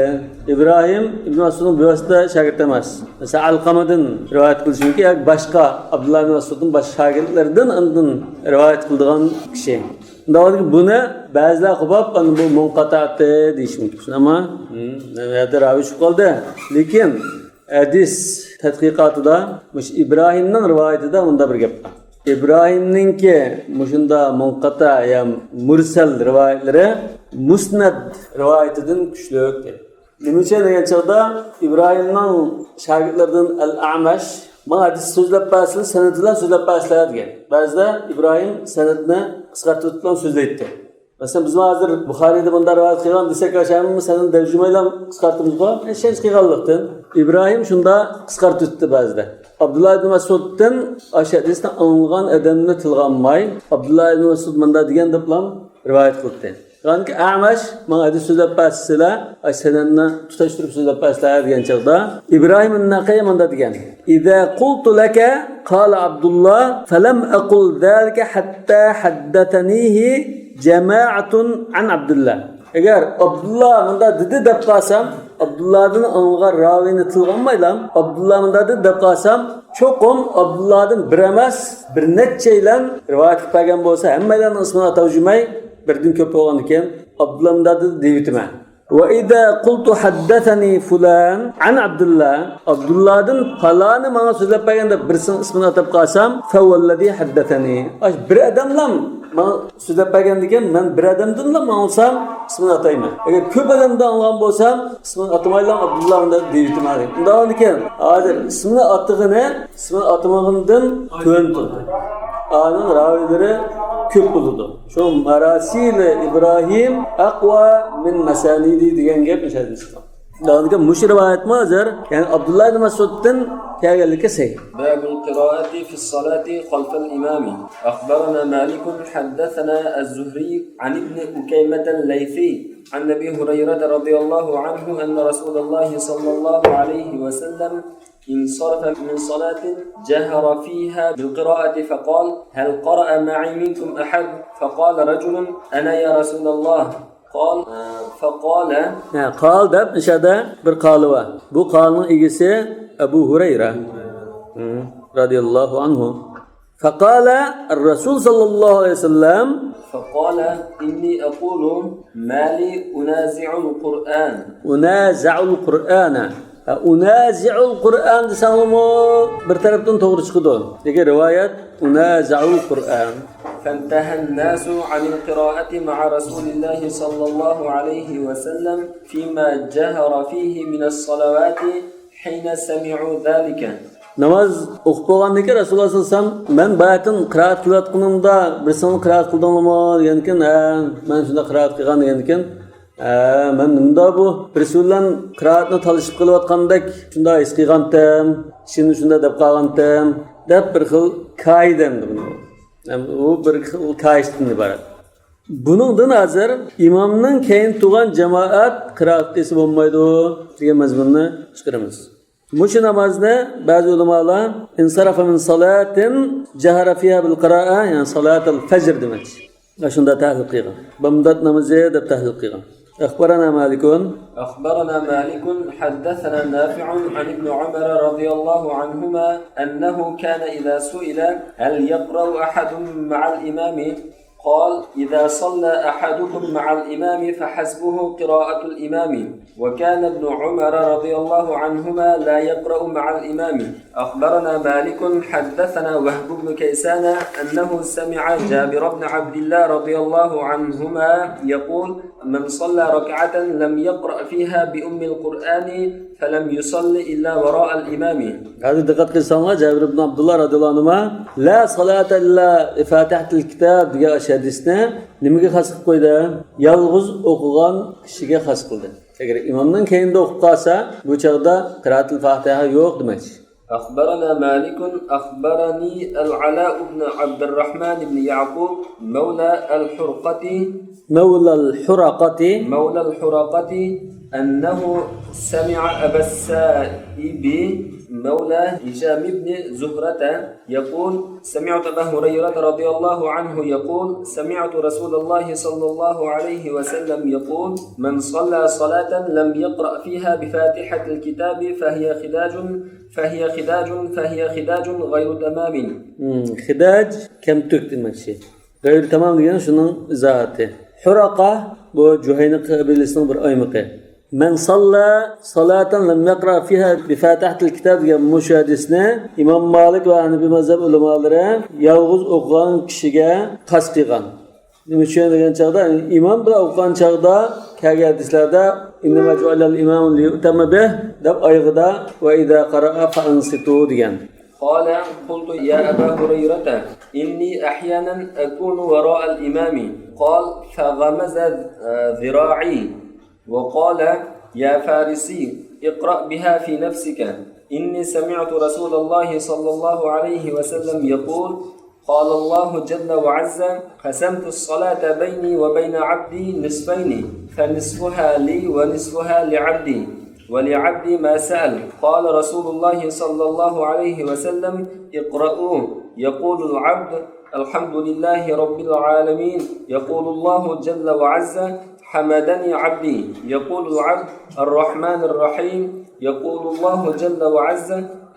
ئىبراھىم ئىبن مەسئۇدنىڭ بىۋاسىتە شاگىرتى ئەمەس. مەسىلەن، ئەلقەمىدىن رىۋايەت قىلىشى مۇمكىن ياكى باشقا ئابدۇللا ئىبن مەسئۇدنىڭ باشقا شاگىرتلىرىدىن ئاندىن رىۋايەت قىلىدىغان كىشى. شۇنداق بۇنى بەزىلەر قوپاپ، ئانا بۇ مۇنقەتەتى دېيىشى مۇمكىن. ئەمما، ھىم، بۇ يەردە راۋى چۈشۈپ قالدى. لېكىن ھەدىس تەتقىقاتىدا مۇشۇ ئىبراھىمنىڭ رىۋايىتىدە مۇنداق بىر گەپ بار. ئىبراھىمنىڭكى مۇشۇنداق مۇنقەتە يا مۇرسەل رىۋايەتلىرى مۇسنەد رىۋايىتىدىن كۈچلۈك دەيدۇ. نېمە ئۈچۈن دېگەن چاغدا ئىبراھىمنىڭ شاگىرتلىرىدىن ئەل-ئەمەش ماڭا ھەدىس سۆزلەپ بەرسىلە، سەنەد بىلەن سۆزلەپ بەرسىلە دېگەن. بەزىدە ئىبراھىم سەنەدنى قىسقارتىۋېتىپ سۆزلەيتتى. مەسىلەن، بىزمۇ ھازىر بۇخارىيدا بۇنداق رىۋايەت قىلغان دېسەك، ھەممە سەنەدنى دەۋجۈمەيلا قىسقارتىمىزغۇ؟ ھېچ قىلغانلىقتىن. ئىبراھىم شۇنداق قىسقارتىۋېتتى بەزىدە. ئابدۇللا ئىبن مەسئۇدتىن ئاشۇ ھەدىسنى ئاڭلىغان ئادەمنى تىلغا ئالماي، ئابدۇللا ئىبن مەسئۇد مۇنداق دېگەن دەپلا رىۋايەت قىلدى. يەنى ئەمەش ماڭا ھەدىس سۆزلەپ بەرسىلە، ئاي سەنەدنى تۇتاشتۇرۇپ سۆزلەپ بەرسىلە دېگەن چاغدا ئىبراھىم ئەن-نەخەئىي مۇنداق دېگەن: إذا قلت لك قال عبد الله فلم أقل ذلك حتى حدثنيه جماعة عن عبد الله. ئەگەر ئابدۇللا مۇنداق دېدى دەپ قالسام، ئابدۇللادىن ئاڭلىغان راۋىنى تىلغا ئالمايلا، ئابدۇللا مۇنداق دېدى دەپ قالسام، چوقۇم ئابدۇللادىن بىر ئەمەس، بىر نەچچەيلەن رىۋايەت قىلىپ بەرگەن بولسا، ھەممەيلەننىڭ ئىسمىنى ئاتاۋجىمەي، بىردىن كۆپ بولغاندىكىن، ئابدۇللا مۇنداق دېدى دەيۋېتىمەن. وإذا قلت حدثني فلان عن عبد الله، ئابدۇللادىن پالانى ماڭا سۆزلەپ بەرگەن دەپ بىرسىنىڭ ئىسمىنى ئاتاپ قالسام، فهو الذي حدثني. ئاش بىر ئادەملام ماڭا سۆزلەپ بەرگەندىكىن، مەن بىر ئادەمدىنلا ئاڭلىسام، ئىسمىنى ئاتايمەن. ئەگەر كۆپ ئادەمدىن ئاڭلىغان بولسام، ئىسمىنى ئاتىمايلا ئابدۇللا ئۇنداق دەيۋېتىمەن. ئۇنداقكەن، ھازىر ئىسمىنى ئاتىغىنى ئىسمىنى ئاتىمىغىنىدىن تۆۋەن تۇرىدۇ. ئانىڭ راۋىلىرى كۆپ بولىدۇ. شۇ ماراسىلى ئىبراھىم ئەقۋا مىن مەسانىدى دېگەن گەپ مۇشۇ يەردىن چىققان. دەۋامىدا مۇشۇ رىۋايەتمۇ ھازىر، يەنى ئابدۇللا ئىبن مەسئۇدتىن كەلگەنلىكى سەھىھ. باب القراءة في الصلاة خلف الإمام. أخبرنا مالك حدثنا الزهري عن ابن أكيمة الليثي عن أبي هريرة رضي الله عنه أن رسول الله صلى الله عليه وسلم انصرف من صلاة جهر فيها بالقراءة فقال: هل قرأ معي منكم أحد؟ فقال رجل: أنا يا رسول الله. قال، فقال. ھە، قال دەپ، مۇشۇ يەردە بىر قالى بار. بۇ قالىنىڭ ئىگىسى ئەبۇ ھۇرەيرە. ھە، رەزىياللاھۇ ئەنھۇ. فقال الرسول صلى الله عليه وسلم. فقال: إني أقول ما لي أنازع القرآن. أنازع القرآن. ھە، ئۇنازىئۇل قۇرئان دېسەڭلىمۇ بىر تەرەپتىن توغرا چىقىدۇ. لېكىن رىۋايەت ئۇنازىئۇل قۇرئان. فانتهى الناس عن القراءة مع رسول الله صلى الله عليه وسلم فيما جهر فيه من الصلوات حين سمعوا ذلك. ناماز ئوقۇپ بولغاندىن كېيىن رەسۇلۇللاھ سەللەللاھۇ ئەلەيھى ۋەسەللەم، مەن باياتىن قىرائەت قىلىۋاتقىنىمدا بىرسىڭىز قىرائەت قىلدىڭلىمۇ دېگەندىكىن، ھە، مەن شۇنداق قىرائەت قىلغان دېگەندىكىن، ھە، مەن نېمىدا بۇ بىرسى بىلەن قىرائەتنى تالىشىپ قىلىۋاتقاندەك شۇنداق ھېس قىلغانتىم، ئىچىمدە شۇنداق دەپ قالغانتىم دەپ بىر خىل كايىدە ئەمدى بۇنى. ئۇ بىر خىل كايىشتىن ئىبارەت. بۇنىڭدىن ھازىر ئىمامنىڭ كەينىدە تۇرغان جامائەت قىرائەت قىلسا بولمايدۇ دېگەن مەزمۇننى چىقىرىمىز. مۇشۇ نامازنى بەزى ئۆلىمالار انصرف من صلاة جهر فيها بالقراءة، يەنى صلاة الفجر دېمەكچى. شۇنداق تەھلىل قىلغان. بامدات نامىزى دەپ تەھلىل قىلغان. أخبرنا مالك. أخبرنا مالك حدثنا نافع عن ابن عمر رضي الله عنهما أنه كان إذا سئل هل يقرأ أحد مع الإمام قال: إذا صلى أحدكم مع الإمام فحسبه قراءة الإمام، وكان ابن عمر رضي الله عنهما لا يقرأ مع الإمام. أخبرنا مالك حدثنا وهب بن كيسان أنه سمع جابر بن عبد الله رضي الله عنهما يقول: من صلى ركعة لم يقرأ فيها بأم القرآن فلم يصل إلا وراء الإمام. ھازىر دىققەت قىلساڭلار، جابىر ئىبن ئابدۇللا رەزىياللاھۇ ئەنھۇما، لا صلاة إلا بفاتحة الكتاب دېگەن ئاشۇ ھەدىسنى نېمىگە خاس قىلىپ قويدى؟ يالغۇز ئوقۇغان كىشىگە خاس قىلدى. ئەگەر ئىمامنىڭ كەينىدە ئوقۇپ قالسا، بۇ چاغدا قىرائەتۇل فاتىھە يوق دېمەكچى. أخبرنا مالك أخبرني العلاء بن عبد الرحمن بن يعقوب مولى الحرقة مولى الحرقة مولى الحرقة أنه سمع أبا السائب مولى هشام بن زهرة يقول: سمعت أبا هريرة رضي الله عنه يقول: سمعت رسول الله صلى الله عليه وسلم يقول: من صلى صلاة لم يقرأ فيها بفاتحة الكتاب فهي خداج، فهي خداج، فهي خداج غير تمام. مم، خداج كەمتۈك دېمەكچى. غەيرى تامام دېگەن شۇنىڭ ئىزاھاتى. ھۇراقا، بۇ جۇھەينە قەبىلىسىنىڭ بىر ئايمىقى. مەن ساللا سالاتەن لەم يەقرا فىھا بىفاتىھەتىل كىتاب دېگەن مۇشۇ ھەدىسنى ئىمام مالىك ۋە ھەنىفىي مەزھەپ ئۆلىمالىرى يالغۇز ئوقۇغان كىشىگە خاس قىلغان. نېمە ئۈچۈن دېگەن چاغدا، ئىمام بىلەن ئوقۇغان چاغدا كەلگەن ھەدىسلەردە، ئىننەمە جۇئىلەل ئىمامۇ لىيۇئتەممە بىھ دەپ ئايىغىدا، ۋە ئىزا قارائا فەئەنسىتۇ دېگەن. قال: قلت يا أبا هريرة إني أحيانا أكون وراء الإمام. قال: فغمز ذراعي وقال: يا فارسي، اقرأ بها في نفسك، إني سمعت رسول الله صلى الله عليه وسلم يقول: قال الله جل وعز: قسمت الصلاة بيني وبين عبدي نصفين، فنصفها لي ونصفها لعبدي، ولعبدي ما سأل. قال رسول الله صلى الله عليه وسلم: اقرؤوا. يقول العبد: الحمد لله رب العالمين. يقول الله جل وعز: حمدني عبدي. يقول العبد: الرحمن الرحيم. يقول الله جل وعز: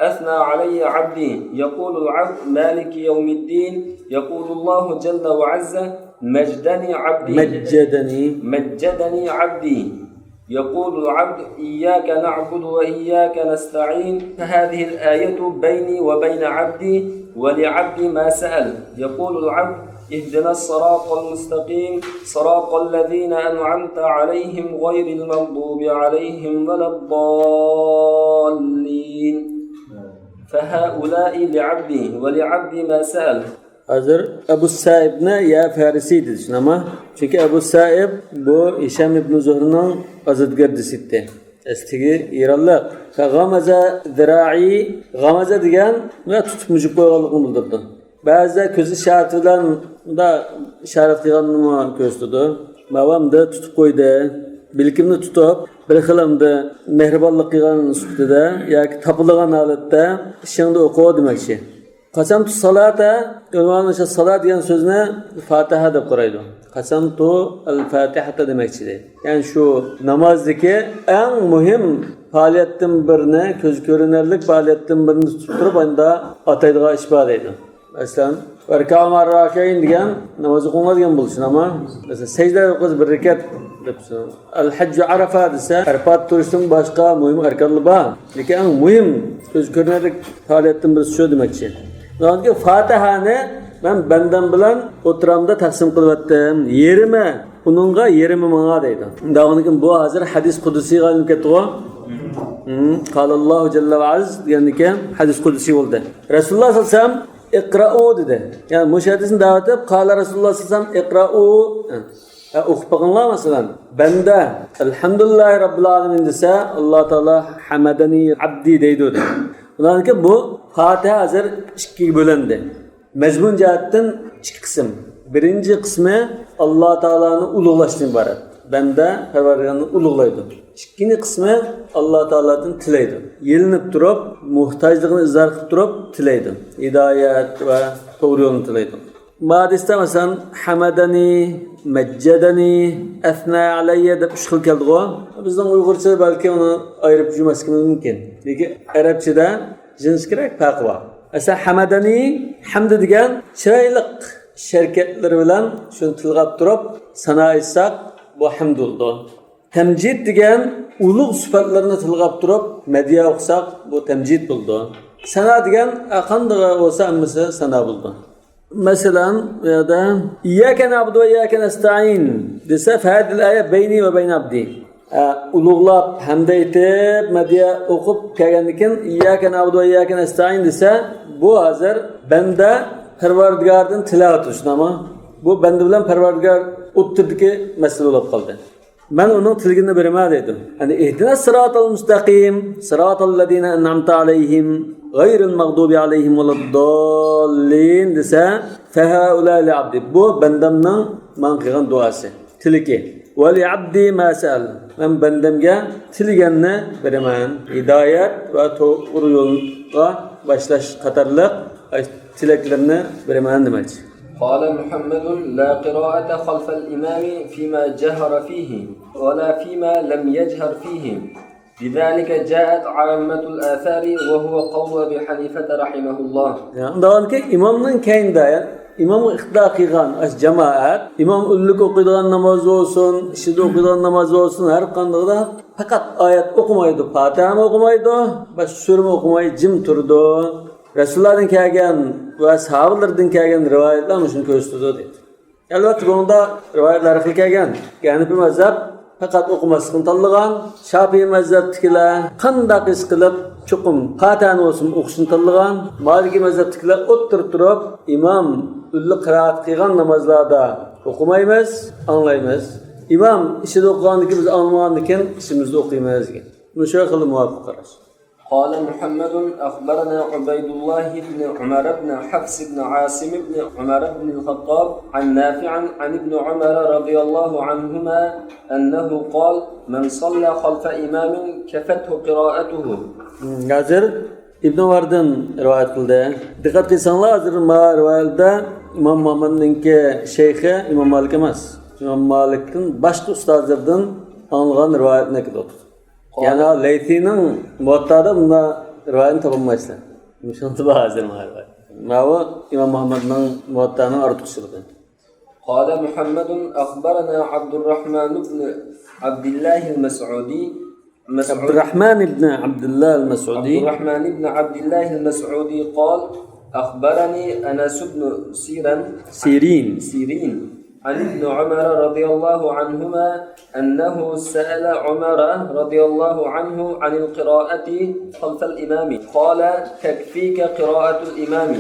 أثنى علي عبدي. يقول العبد: مالك يوم الدين. يقول الله جل وعز: مجدني عبدي. مجدني. مجدني عبدي. يقول العبد: إياك نعبد وإياك نستعين. فهذه الآية بيني وبين عبدي، ولعبدي ما سأل. يقول العبد: اهدنا الصراط المستقيم، صراط الذين أنعمت عليهم غير المغضوب عليهم ولا الضالين. فهؤلاء لعبدي، ولعبدي ما سأل. ھازىر ئەبۇ سائىبنى يا فارسى دېدى، شۇنداقمۇ؟ چۈنكى ئەبۇ سائىب بۇ ھىشام ئىبنى زۇھرىنىڭ ئازادگەردىسى ئىدى. ئەسلىدىكى ئىرانلىق. فغمز ذراعي، غمز دېگەن، مۇنداق تۇتۇپ مۇجۇپ قويغانلىقىنى بىلدۈرىدۇ. بەزىدە كۆز ئىشارىتى بىلەن مۇنداق ئىشارەت قىلغاننىمۇ كۆرسىتىدۇ. ماۋامدا تۇتۇپ قويدى، بىلىكىمنى تۇتۇپ، بىر خىل ئەمدى مېھرىبانلىق قىلغان سۈپىتىدە ياكى تاپىلىغان ھالەتتە ئىشىڭنى ئوقۇ دېمەكچى. قەسەمتۇ سالاتا، ئۆلىمانىڭ ئىچىدە سالات دېگەن سۆزنى فاتىھە دەپ قارايدۇ. قەسەمتۇ ئەل فاتىھەتە دېمەكچىدى. يەنى شۇ نامازدىكى ئەڭ مۇھىم پائالىيەتتىن بىرنى، كۆز كۆرۈنەرلىك پائالىيەتتىن بىرنى تۇتۇپ تۇرۇپ، ئاندا ئاتايدىغان ئىش بار دەيدۇ. مەسىلەن، ۋەركەئۇ مەئەر راكىئىن دېگەن ناماز ئوقۇڭلار دېگەن بولسۇن، ئەمما مەسىلەن، سەجدە قىلىش بىر رەكەت دەپ. ئەل ھەججۇ ئەرەفە دېسە، ئەرەپات تۇرۇشتىن باشقا مۇھىم ئەركانلار بار. لېكىن ئەڭ مۇھىم، كۆز كۆرۈنەرلىك پائالىيەتتىن بىرسى شۇ دېمەكچى. ئۇنىڭدىن كېيىن فاتىھەنى مەن بەندەم بىلەن ئوتتۇرامدا تەقسىم قىلىۋەتتىم. يېرىمى ئۇنىڭغا، يېرىمى ماڭا دەيدۇ. دەۋانىكىن بۇ ھازىر ھەدىس قۇدسىيغا ئايلىنىپ كەتتىغۇ. قالاللاھۇ جەللە ۋە ئەز دېگەندىكى ھەدىس قۇدسىي بولدى. رەسۇلۇللا سەللەللاھۇ ئەلەيھى ۋەسەللەم ئىقرائۇ دېدى. يەنى مۇشۇ ھەدىسنى دەۋەتىپ، قالا رەسۇلۇللا سەللەللاھۇ ئەلەيھى ۋەسەللەم ئىقرائۇ. ھە، ئوقۇپ بېقىڭلار، مەسىلەن، بەندە ئەلھەمدۇلىللاھى رەببىل ئالەمىن دېسە، ئاللا تائالا ھەمەدەنى ئەبدى دەيدۇ دېدى. ئۇنىڭدىن كېيىن بۇ پاتىھە ھازىر ئىككىگە بۆلۈندى. مەزمۇن جەھەتتىن ئىككى قىسىم. بىرىنچى قىسمى ئاللا تائالانى ئۇلۇغلاشتىن ئىبارەت. بەندە پەرۋەردىگارنى ئۇلۇغلايدۇ. ئىككىنچى قىسمى ئاللا تائالادىن تىلەيدۇ. يېلىنىپ تۇرۇپ، موھتاجلىقىنى ئىزھار قىلىپ تۇرۇپ تىلەيدۇ. ھىدايەت ۋە توغرا يولنى تىلەيدۇ. مادىستا مەسىلەن، ھەمەدەنى، مەججەدەنى، ئەسنە ئەلەييە دەپ ئۈچ خىل كەلدىغۇ. بىزنىڭ ئۇيغۇرچىدا بەلكى ئۇنى ئايرىپ جۈملەسكىمىز مۇمكىن. لېكىن ئەرەبچىدە جىنسكىرەك پەرقى بار. مەسىلەن، ھەمەدەنى، ھەمدە دېگەن چىرايلىق ئىش ھەرىكەتلىرى بىلەن شۇنى تىلغاپ تۇرۇپ سانا ئېيتساق، بۇ ھەمد بولىدۇ. تەمجىد دېگەن ئۇلۇغ سۈپەتلىرىنى تىلغاپ تۇرۇپ مەدھىيە ئوقۇساق، بۇ تەمجىد بولىدۇ. سانا دېگەن، ئە، قانداق بولسا ھەممىسى سانا بولىدۇ. مەسىلەن، بۇ يەردە «ئىيياكە نەئبۇدۇ ۋە ئىيياكە نەستەئىن» دېسە، «فەھەزىھىل ئايە بەينى ۋە بەينە ئەبدى». ئە، ئۇلۇغلاپ، ھەمدە ئېيتىپ، مەدھىيە ئوقۇپ كەلگەندىن كېيىن، «ئىيياكە نەئبۇدۇ ۋە ئىيياكە نەستەئىن» دېسە، بۇ ھازىر بەندە پەرۋەردىگاردىن تىلەۋاتىدۇ، شۇنداقمۇ؟ بۇ بەندە بىلەن پەرۋەردىگار ئوتتۇرىدىكى مەسىلە بولۇپ قالدى. مەن ئۇنىڭ تىلىگىنى بېرىمەن دەيدۇ. يەنى «ئىھدىنەس سىراتەل مۇستەقىم، سىراتەللەزىنە ئەنئەمتە ئەلەيھىم، غەيرىل مەغدۇبى ئەلەيھىم ۋەلەدداللىن» دېسە، «فەھەئۇلائىل ئەبدى». بۇ بەندەمنىڭ ماڭا قىلغان دۇئاسى، تىلىكى. «ۋەلىئەبدى ما سەئەل». مەن بەندەمگە تىلىگەننى بېرىمەن. ھىدايەت ۋە توغرا يولغا باشلاش قاتارلىق تىلەكلىرىنى بېرىمەن دېمەكچى. قال محمد: لا قراءة خلف الإمام فيما جهر فيه ولا فيما لم يجهر فيه. بذلك جاءت عامة الآثار وهو قول أبي حنيفة رحمه الله. يا، ئۇنداقكى ئىمامنىڭ كەينىدە، يا، ئىمامغا ئىقتىدا قىلغان ئاشۇ جامائەت، ئىمام ئۈنلۈك ئوقۇيدىغان ناماز بولسۇن، ئىچىدە ئوقۇيدىغان ناماز بولسۇن، ھەر قاندىقىدا پەقەت ئايەت ئوقۇمايدۇ، پاتىھەمۇ ئوقۇمايدۇ، باشقا سۈرىمۇ ئوقۇماي جىم تۇرىدۇ. رەسۇلۇللادىن كەلگەن ۋە ساھابىلىرىدىن كەلگەن رىۋايەتلەر مۇشۇنى كۆرسىتىدۇ دەيدۇ. ئەلۋەتتە، بۇنىڭدا رىۋايەتلەر ھەر خىل كەلگەن. ھەنىپىي مەزھەپ پەقەت ئوقۇماسلىقنى تاللىغان. شاپىئىي مەزھەپتىكىلەر قانداق ھېس قىلىپ، چوقۇم پاتىھەنى بولسىمۇ ئوقۇشنى تاللىغان. مالىكىي مەزھەپتىكىلەر ئوتتۇرا تۇرۇپ، ئىمام ئۈنلۈك قىرائەت قىلغان نامازلاردا ئوقۇمايمىز، ئاڭلايمىز. ئىمام ئىچىدە ئوقۇغاندىن كېيىن، بىز ئاڭلىمىغاندىن كېيىن ئىچىمىزدە ئوقۇيمىز دېگەن. مۇشۇ خىل مۇۋاپىق قاراش. قال محمد: أخبرنا عبيد الله بن عمر بن حفص بن عاصم بن عمر بن الخطاب عن نافع عن ابن عمر رضي الله عنهما أنه قال: من صلى خلف إمام كفته قراءته. ھازىر ئىبن ئۇماردىن رىۋايەت قىلدى. دىققەت قىلساڭلار، ھازىر ما رىۋايەتتە ئىمام مۇھەممەدنىڭكى شەيخى ئىمام مالىك ئەمەس. ئىمام مالىكتىن باشقا ئۇستازلىرىدىن ئاڭلىغان رىۋايەتنى ئەكېلىۋاتىدۇ. يەنى لەيسىنىڭ مۇۋەتتادا بۇنداق رىۋايەتنى تاپالمايسىلەر. مۇشۇنىڭدا بار ھازىر مانا رىۋايەت. ماۋۇ ئىمام مۇھەممەدنىڭ مۇۋەتتانىڭ ئارتۇقچىلىقى. قال محمد: أخبرنا عبد الرحمن بن عبد الله المسعودي. مسعود. عبد الرحمن بن عبد الله المسعودي. عبد الرحمن بن عبد الله المسعودي قال: أخبرني أنس بن سيران. سيرين. سيرين. عن ابن عمر رضي الله عنهما أنه سأل عمر رضي الله عنه عن القراءة خلف الإمام. قال: تكفيك قراءة الإمام.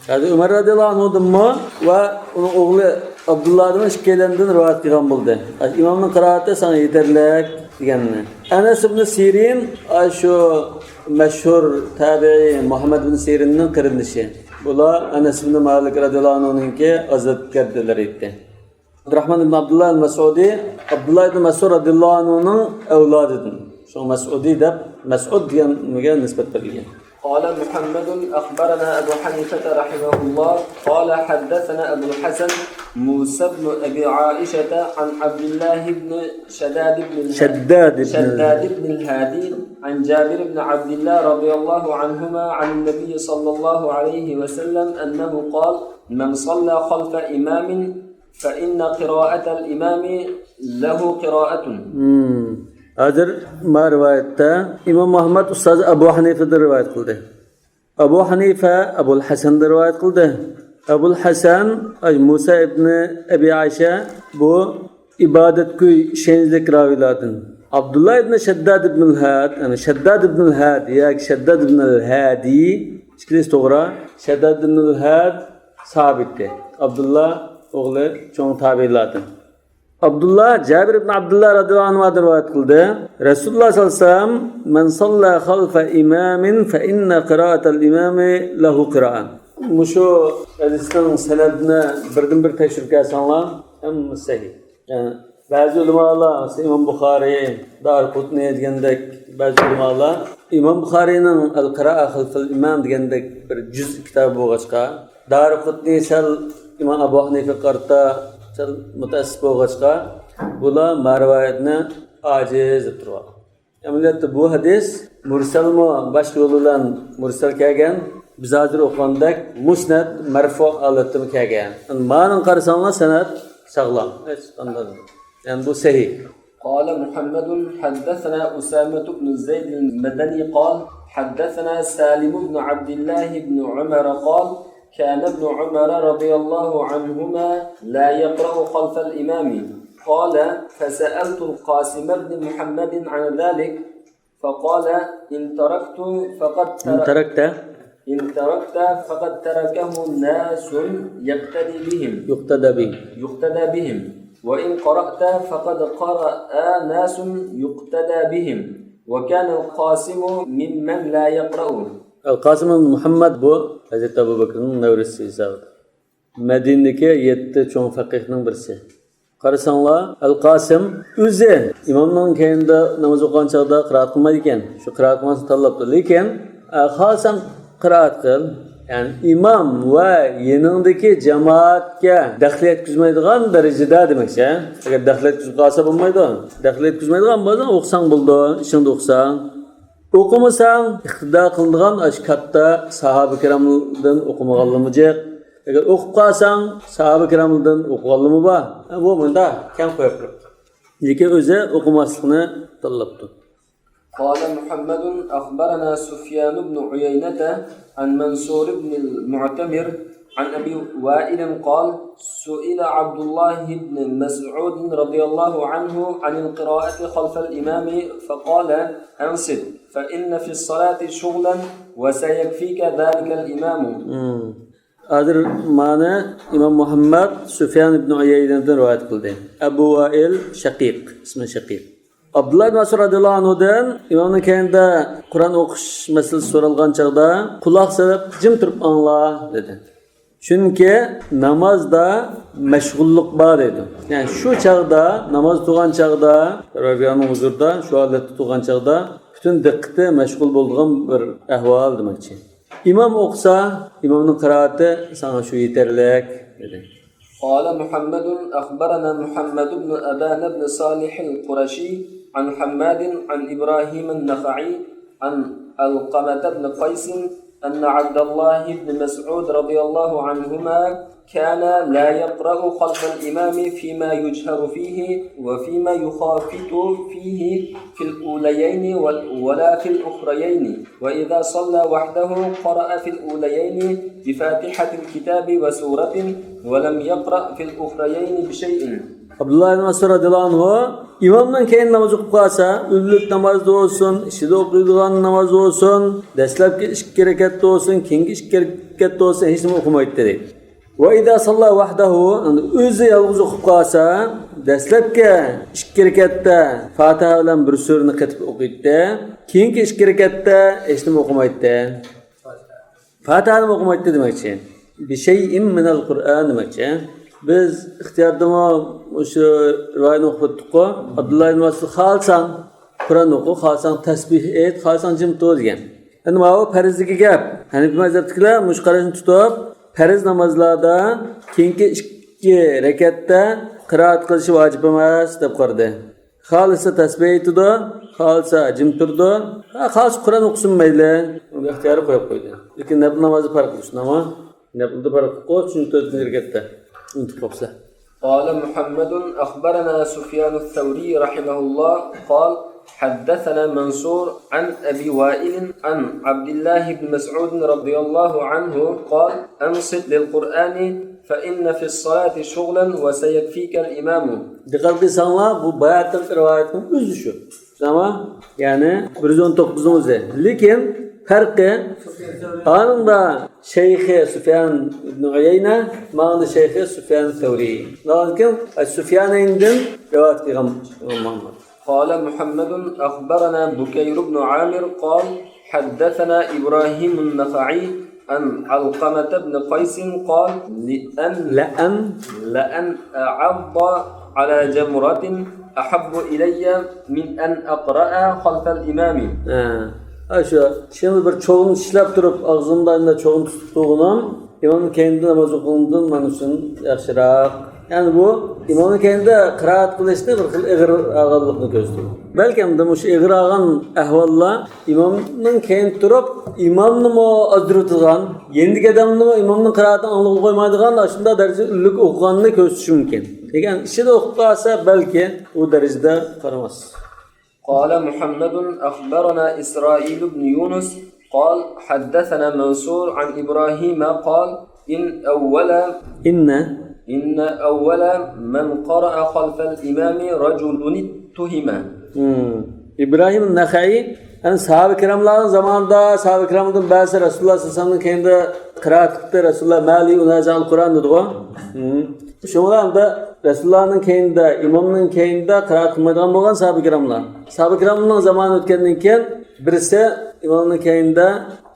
ھازىر ئۆمەر رەزىياللاھۇ ئەنھۇدىنمۇ ۋە ئۇنىڭ ئوغلى ئابدۇللادىنمۇ ئىككىيلەندىن رىۋايەت قىلغان بولدى. ئىمامنىڭ قىرائىتى ساڭا يېتەرلىك دېگەننى. ئەنەس ئىبنى سىرىن، ئاشۇ مەشھۇر تابىئىي مۇھەممەد ئىبنى سىرىننىڭ قېرىندىشى. بۇلار ئەنەس ئىبنى مالىك رەزىياللاھۇ ئەنھۇنىڭكى ئازادگەردىلىرى ئىدى. ئابدۇراھمان ئىبن ئابدۇللا ئەل مەسئۇدى ئابدۇللا ئىبن مەسئۇد رەزىياللاھۇ ئەنھۇنىڭ ئەۋلادىدىن. شۇڭا مەسئۇدى دەپ، مەسئۇد دېگەنگە نىسبەت بېرىلگەن. قال محمد: أخبرنا أبو حنيفة رحمه الله قال حدثنا أبو الحسن موسى بن أبي عائشة عن عبد الله بن شداد بن الهادي شداد بن شداد بن الهادي عن جابر بن عبد الله رضي الله عنهما عن النبي صلى الله عليه وسلم أنه قال: من صلى خلف إمام فإن قراءة الإمام له قراءة. ھازىر ما رىۋايەتتە ئىمام مۇھەممەد ئۇستازى ئەبۇ ھەنىفىدىن رىۋايەت قىلدى. ئەبۇ ھەنىفە ئەبۇل ھەسەندىن رىۋايەت قىلدى. ئەبۇل ھەسەن، ئاي، مۇسا ئىبنى ئەبى ئايشە، بۇ ئىبادەتگە ئىشەنچلىك راۋىلاردىن. ئابدۇللا ئىبنى شەدداد ئىبنىل ھاد، يەنى شەدداد ئىبنىل ھاد ياكى شەدداد ئىبنىل ھادى، ئىككىلىسى توغرا. شەدداد ئىبنىل ھاد سابىتتى. ئابدۇللا ئوغلى چوڭ تابىئىنلاردىن. ئابدۇللا، جابىر ئىبن ئابدۇللا رازىياللاھۇ ئەنھۇدىن رىۋايەت قىلدى. رەسۇلۇللا ساللاللاھۇ ئەلەيھى ۋەسەللەم، مەن ساللا خەلفە ئىمامىن فە ئىننە قىرائەتەل ئىمامى لەھۇ قىرائە. مۇشۇ ھەدىسنىڭ سەنەدىنى بىردىن بىر تەكشۈرۈپ كەلسەڭلار، ھەممىسى سەھىھ. يەنى بەزى ئۆلىمالار، مەسىلەن، ئىمام بۇخارىي، دارىقۇتنى دېگەندەك بەزى ئۆلىمالار ئىمام بۇخارىينىڭ ئەل قىرائە خەلفەل ئىمام دېگەندەك بىر جۈز كىتابى بولغاچقا، دارىقۇتنى سەل ئىمام ئەبۇ ھەنىفەگە قارىتا سەل مۇتەئەسسىپ بولغاچقا، بۇلار ما رىۋايەتنى ئاجىز دەپ تۇرۇۋالغان. ئەمەلىيەتتە بۇ ھەدىس مۇرسەلمۇ، باشقا يول بىلەن مۇرسەل كەلگەن. بىز ھازىر ئوقۇغاندەك مۇسنەد مەرفۇ ھالەتتىمۇ كەلگەن. مانىڭ قارىساڭلار سەنەد ساغلام. ھېچقانداق. يەنى بۇ سەھىھ. قال محمد حدثنا أسامة بن زيد المدني قال حدثنا سالم بن عبد الله بن عمر قال كان ابن عمر رضي الله عنهما لا يقرأ خلف الإمام. قال فسألت القاسم بن محمد عن ذلك فقال إن تركت فقد إن ترك تركت إن تركت فقد تركه ناس يقتدي بهم يقتدى بهم يقتدى بهم وإن قرأت فقد قرأ ناس يقتدى بهم وكان القاسم ممن لا يقرأ. ئەل قاسىم ئىبن مۇھەممەد بۇ ھەزرىتى ئەبۇ بەكرىنىڭ نەۋرىسى ھېسابىدا. مەدىنىدىكى يەتتە چوڭ فەقىھنىڭ بىرسى. قارىساڭلار، ئەل قاسىم ئۆزى ئىمامنىڭ كەينىدە ناماز ئوقۇغان چاغدا قىرائەت قىلمايدىكەن. شۇ قىرائەت قىلماسلىقنى تاللاپتۇ. لېكىن، ئە، خالىساڭ قىرائەت قىل. يەنى ئىمام ۋە يېنىڭدىكى جامائەتكە دەخلى يەتكۈزمەيدىغان دەرىجىدە دېمەكچى. ئەگەر دەخلى يەتكۈزۈپ قالسا بولمايدۇ. دەخلى يەتكۈزمەيدىغان بولساڭ ئوقۇساڭ بولىدۇ، ئىشىڭدا ئوقۇساڭ. ئوقۇمىساڭ، ئىقتىدا قىلىنىدىغان ئاشۇ كاتتا ساھابە كىرامدىن ئوقۇمىغانلىرىمۇ جىق. ئەگەر ئوقۇپ قالساڭ، ساھابە كىرامدىن ئوقۇغانلىرىمۇ بار. ھە، بۇ مۇنداق كەڭ قويۇپ قويۇپتۇ. لېكىن ئۆزى ئوقۇماسلىقنى تاللاپتۇ. قال محمد أخبرنا سفيان بن عيينة عن منصور بن المعتمر عن أبي وائل قال سئل عبد الله بن مسعود رضي الله عنه عن القراءة خلف الإمام فقال أنصت فإن في الصلاة شغلا وسيكفيك ذلك الإمام. ھازىر مانا ئىمام مۇھەممەد سۇفيان ئىبن ئۇيەينەدىن رىۋايەت قىلدى. ئەبۇ ۋائىل شەقىق، ئىسمى شەقىق. ئابدۇللا ئىبن مەسئۇد رەزىياللاھۇ ئەنھۇدىن ئىمامنىڭ كەينىدە قۇرئان ئوقۇش مەسىلىسى سورالغان چاغدا، قۇلاق سېلىپ جىم تۇرۇپ ئاڭلا، دېدى. چۈنكى نامازدا مەشغۇللۇق بار دەيدۇ. يەنى شۇ چاغدا، ناماز تۇرغان چاغدا، پەرۋەردىگارنىڭ ھۇزۇرىدا، شۇ ھالەتتە تۇرغان چاغدا پۈتۈن دىققىتى مەشغۇل بولىدىغان بىر ئەھۋال دېمەكچى. ئىمام ئوقۇسا، ئىمامنىڭ قىرائىتى ساڭا شۇ يېتەرلىك، دېدى. قال محمد أخبرنا محمد بن أبان بن صالح القرشي عن حماد عن إبراهيم النخعي عن علقمة بن قيس أن عبد الله بن مسعود رضي الله عنهما كان لا يقرأ خلف الإمام فيما يجهر فيه وفيما يخافت فيه في الأوليين ولا في الأخريين، وإذا صلى وحده قرأ في الأوليين بفاتحة الكتاب وسورة ولم يقرأ في الأخريين بشيء. ئابدۇللا ئىبن مەسئۇد رەزىياللاھۇ ئەنھۇ ئىمامنىڭ كەينىدە ناماز ئوقۇپ قالسا، ئۆلۈك نامازدا بولسۇن، ئىچىدە ئوقۇيدىغان ناماز بولسۇن، دەسلەپكى ئىككى رەكەتتە بولسۇن، كېيىنكى ئىككى رەكەتتە بولسۇن، ھېچنېمە ئوقۇمايتتى دەيدۇ. ۋە ئىزا ساللا ۋەھدەھۇ، ئۆزى يالغۇز ئوقۇپ قالسا، دەسلەپكى ئىككى رەكەتتە فاتىھە بىلەن بىر سۈرىنى قېتىپ ئوقۇيتتى، كېيىنكى ئىككى رەكەتتە ھېچنېمە ئوقۇمايتتى. فاتىھەنىمۇ ئوقۇمايتتى دېمەكچى. بىشەيئىن مىنەل قۇرئان دېمەكچى. بىز ئىختىياردىمۇ مۇشۇ رىۋايەتنى ئوقۇپ ئۆتتۇققۇ. ئابدۇللا ئىبن مەسئۇد خالىساڭ قۇرئان ئوقۇ، خالىساڭ تەسبىھ ئېيت، خالىساڭ جىم تۇر دېگەن. ئەمدى ماۋۇ پەرزدىكى گەپ. ھەنىپىي مەزھەپتىكىلەر مۇشۇ قاراشنى تۇتۇپ، پەرز نامازلاردا كېيىنكى ئىككى رەكەتتە قىرائەت قىلىشى ۋاجىپ ئەمەس دەپ قارىدى. خالىسا تەسبىھ ئېيتىدۇ، خالىسا جىم تۇرىدۇ، ھە، خالىسا قۇرئان ئوقۇسۇن مەيلى. ئۇنى ئىختىيارىي قويۇپ قويدى. لېكىن نەپىل نامازدا پەرق قىلىش، نېمە؟ نەپىلدە پەرق قىلىپ قويۇش، چۈنكى تۆتىنچى رەكەتتە ئۇنتۇپ قاپسەن. قال محمد أخبرنا سفيان الثوري رحمه الله قال حدثنا منصور عن أبي وائل عن عبد الله بن مسعود رضي الله عنه قال: أنصت للقرآن فإن في الصلاة شغلا وسيكفيك الإمام. دىققەت قىلساڭلار، بۇ باياتىنقى رىۋايەتنىڭ ئۆزى شۇ. تامام. يەنى بىر يۈز ئون توققۇزىنچى ئۆزى. لېكىن پەرقى، ئانىڭدا شەيخى سۇفيان ئىبن ئۇيەينە، ماڭدا شەيخى سۇفيان سەۋرى. لېكىن سۇفيانەيندىن رىۋايەت قىلغان ئىمام مۇھەممەد. قال محمد أخبرنا بكير بن عامر قال حدثنا إبراهيم النخعي عن علقمة بن قيس قال لأن لأن لأن أعض على جمرة أحب إلي من أن أقرأ خلف الإمام. ھە. ئاشۇ، شۇنى بىر چوغنى چىشلەپ تۇرۇپ، ئاغزىمدا ئەمدى چوغنى تۇتۇپ تۇرغىنىم، ئىمامنىڭ كەينىدە ناماز ئوقۇغىنىمدىن مانا شۇ ياخشىراق. يەنى بۇ ئىمامنىڭ كەينىدە قىرائەت قىلىشنى بىر خىل ئېغىر ئالغانلىقنى كۆرسىتىدۇ. بەلكى ئەمدى مۇشۇ ئېغىر ئالغان ئەھۋاللار ئىمامنىڭ كەينىدە تۇرۇپ، ئىمامنىمۇ ئازدۇرۇۋېتىدىغان، يېنىدىكى ئادەمنىمۇ ئىمامنىڭ قىرائىتىنى ئاڭلىغىلى قويمايدىغان، ئاشۇنداق دەرىجىدە ئۈنلۈك ئوقۇغاننى كۆرسىتىشى مۇمكىن. لېكىن ئىچىدە ئوقۇپ قالسا، بەلكى ئۇ دەرىجىدە قارىماس. قال محمد أخبرنا إسرائيل بن يونس قال حدثنا منصور عن إبراهيم قال إن أول إن إن أول من قرأ خلف الإمام رجل اتهم. ھىم. ئىبراھىم نەخەئىي، يەنى ساھابە كىراملارنىڭ زامانىدا ساھابە كىرامدىن بەزىسى رەسۇلۇللا سەللەللاھۇ ئەلەيھى ۋەسەللەمنىڭ كەينىدە قىرائەت قىلىپتۇ، رەسۇلۇللا ما لى ئۇنازىئۇل قۇرئان دېدىغۇ. ھىم. شۇڭلار ئەمدى رەسۇلۇللانىڭ كەينىدە، ئىمامنىڭ كەينىدە قىرائەت قىلمايدىغان بولغان ساھابە كىراملار. ساھابە كىرامنىڭ زامانى ئۆتكەندىن كېيىن بىرسى ئىمامنىڭ كەينىدە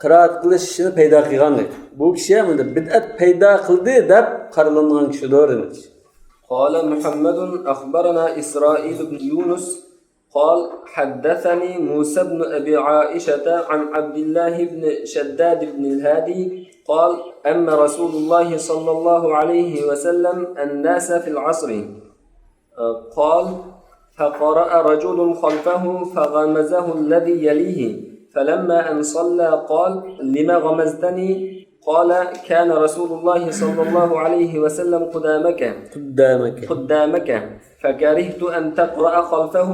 قىرائەت قىلىش ئىشىنى پەيدا قىلغان دەيدۇ. بۇ كىشى مۇنداق بىدئەت پەيدا قىلدى دەپ قارىلىنغان كىشىدۇر دېمەكچى. قال محمد أخبرنا إسرائيل بن يونس قال حدثني موسى بن أبي عائشة عن عبد الله بن شداد بن الهادي قال أما رسول الله صلى الله عليه وسلم الناس في العصر. قال فقرأ رجل خلفه فغمزه الذي يليه فلما أن صلى قال لم غمزتني؟ قال كان رسول الله صلى الله عليه وسلم قدامك قدامك قدامك فكرهت أن تقرأ خلفه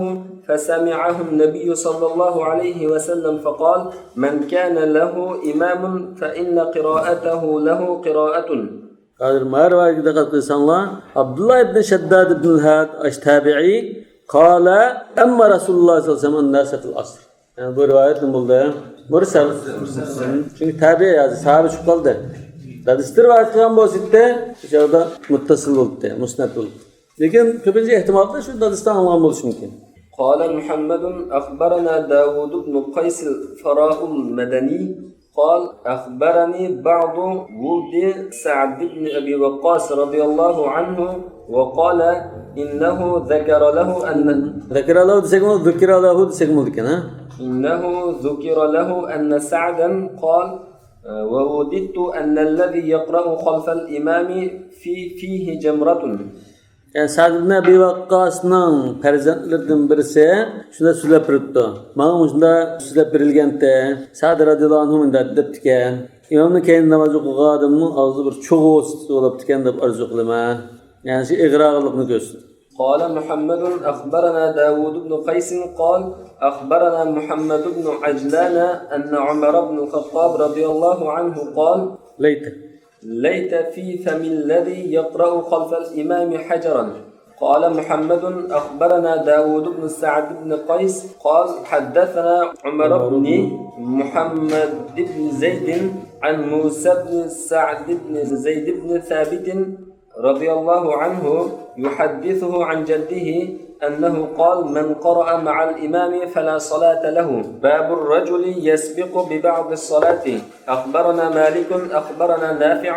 فسمعه النبي صلى الله عليه وسلم فقال من كان له إمام فإن قراءته له قراءة. ھازىر مانا رىۋايەتكە دىققەت قىلساڭلار، ئابدۇللا ئىبن شەدداد ئىبن ھاد ئاش تابىئىي، قال أما رسول الله صلى الله عليه وسلم الناس في العصر. يەنى بۇ رىۋايەت نېمە بولدى؟ مۇرسەل. چۈنكى تابىئىي ھازىر ساھابە چىقىپ قالدى. دادىسىدىن رىۋايەت قىلغان بولسا ئىدى، شۇ يەردە مۇتتەسىل بولاتتى، مۇسنەد بولاتتى. لېكىن كۆپىنچە ئېھتىمالدا شۇ دادىسىدىن ئاڭلىغان بولۇشى مۇمكىن. قال محمد أخبرنا داود بن قيس الفراء المدني قال أخبرني بعض ولد سعد بن أبي وقاص رضي الله عنه وقال إنه ذكر له أن ذكر له دېسەكمۇ، ذكر له دېسەكمۇ بولىدىكەن، ھە؟ إنه ذكر له أن سعدا قال ووددت أن الذي يقرأ خلف الإمام في فيه جمرة. يەنى سەئد ئىبن ئەبى ۋەققاسنىڭ پەرزەنتلىرىدىن بىرسى شۇنداق سۆزلەپ بېرىپتۇ. ماڭا مۇشۇنداق سۆزلەپ بېرىلگەنتى. سەئد رەزىياللاھۇ ئەنھۇ مۇنداق دەپتىكەن. ئىمامنىڭ كەينىدە ناماز ئوقۇغان ئادەمنىڭ ئاغزىدا بىر چوغ بولۇپتىكەن دەپ ئارزۇ قىلىمەن. يەنى شۇ ئېغىر ئاغىرلىقنى كۆرسىتىدۇ. قال محمد أخبرنا داود بن قيس قال أخبرنا محمد بن عجلان أن عمر بن الخطاب رضي الله عنه قال ليت ليت في فم الذي يقرأ خلف الإمام حجرا. قال محمد أخبرنا داود بن سعد بن قيس قال حدثنا عمر بن محمد بن زيد عن موسى بن سعد بن زيد بن ثابت رضي الله عنه يحدثه عن جده أنه قال من قرأ مع الإمام فلا صلاة له. باب الرجل يسبق ببعض الصلاة. أخبرنا مالك أخبرنا نافع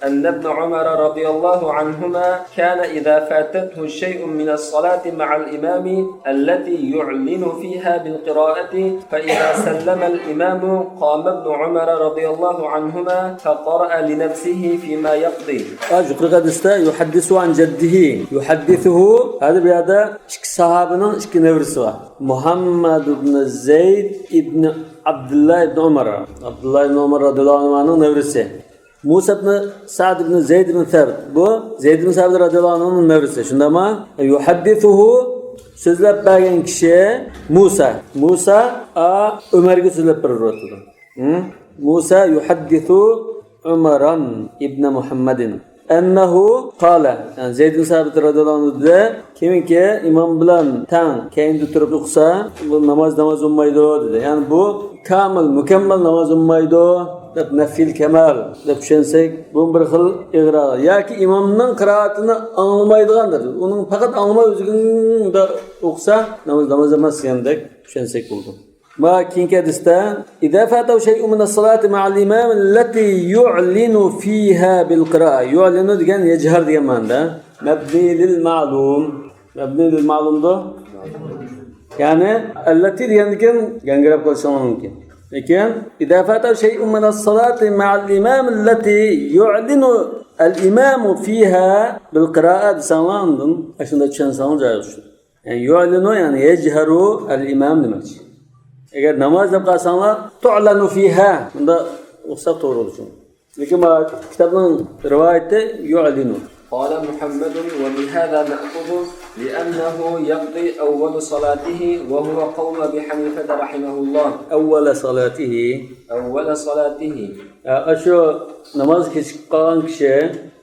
أن ابن عمر رضي الله عنهما كان إذا فاتته شيء من الصلاة مع الإمام التي يعلن فيها بالقراءة فإذا سلم الإمام قام ابن عمر رضي الله عنهما فقرأ لنفسه فيما يقضي. ھە، يۇقىرىقى ھەدىستە يۇھەددىسۇ ئان جەددىھى، يۇھەددىسۇھۇ. ھازىر بۇ يەردە ئىككى ساھابىنىڭ ئىككى نەۋرىسى بار. مۇھەممەد ئىبن زەيد ئىبن ئابدۇللا ئىبن ئۇمار. ئابدۇللا ئىبن ئۇمار رەزىياللاھۇ ئەنھۇنىڭ نەۋرىسى. مۇسا ئىبن سەئد ئىبن زەيد ئىبن سابىت. بۇ زەيد ئىبن سابىت رەزىياللاھۇ ئەنھۇنىڭ نەۋرىسى. شۇنداقمۇ؟ يۇھەددىسۇھۇ، سۆزلەپ بەرگەن كىشى مۇسا. مۇسا، ئا، ئۆمەرگە سۆزلەپ بېرىۋاتىدۇ. ھە؟ مۇسا يۇھەددىسۇ ئۆمەرەن ئىبنە مۇھەممەدىن. ئەننەھۇ قالە، يەنى زەيد بىن سابىت رەزىيەللاھۇ ئەنھۇ دېدى، كىمكى ئىمام بىلەن تەڭ كەينىدە تۇرۇپ ئوقۇسا، بۇ ناماز، ناماز بولمايدۇ دېدى. يەنى بۇ كامىل، مۇكەممەل ناماز بولمايدۇ دەپ، نەفىل كەمال دەپ چۈشەنسەك، بۇ بىر خىل ئىغرا. ياكى ئىمامنىڭ قىرائىتىنى ئاڭلىمايدىغاندۇر. ئۇنىڭ پەقەت ئاڭلىماي ئۆزىگە ئوقۇسا، ناماز، ناماز ئەمەس دېگەندەك چۈشەنسەك بولىدۇ. ۋە كېيىنكى ھەدىستە، إذا فاته شيء من الصلاة مع الإمام التي يعلن فيها بالقراءة. يعلن دېگەن يجهر دېگەن مەنىدە. مەبنى لىل مەلۇم. مەبنى لىل مەلۇمدۇ؟ يەنى، ئەللەتى دېگەندىن كېيىن گاڭگىراپ قېلىشىڭلار مۇمكىن. لېكىن، إذا فاته شيء من الصلاة مع الإمام التي يعلن الإمام فيها بالقراءة دېسەڭلار، ئاندىن ئاشۇنداق چۈشەنسەڭلار جايىغا چۈشىدۇ. يەنى يۇئلىنۇ، يەنى يەجھەرۇ ئەل ئىمام دېمەكچى. ئەگەر ناماز دەپ قالساڭلار، تۇئلەنۇ فىھا، بۇنداق ئوقۇساق توغرا بولىدۇ شۇڭا. لېكىن ما كىتابنىڭ رىۋايىتى يۇئلىنۇ. قال محمد وبهذا نأخذ لأنه يقضي أول صلاته وهو قول أبي حنيفة رحمه الله. أول صلاته. أول صلاته. ئاشۇ ناماز كېچىكىپ قالغان كىشى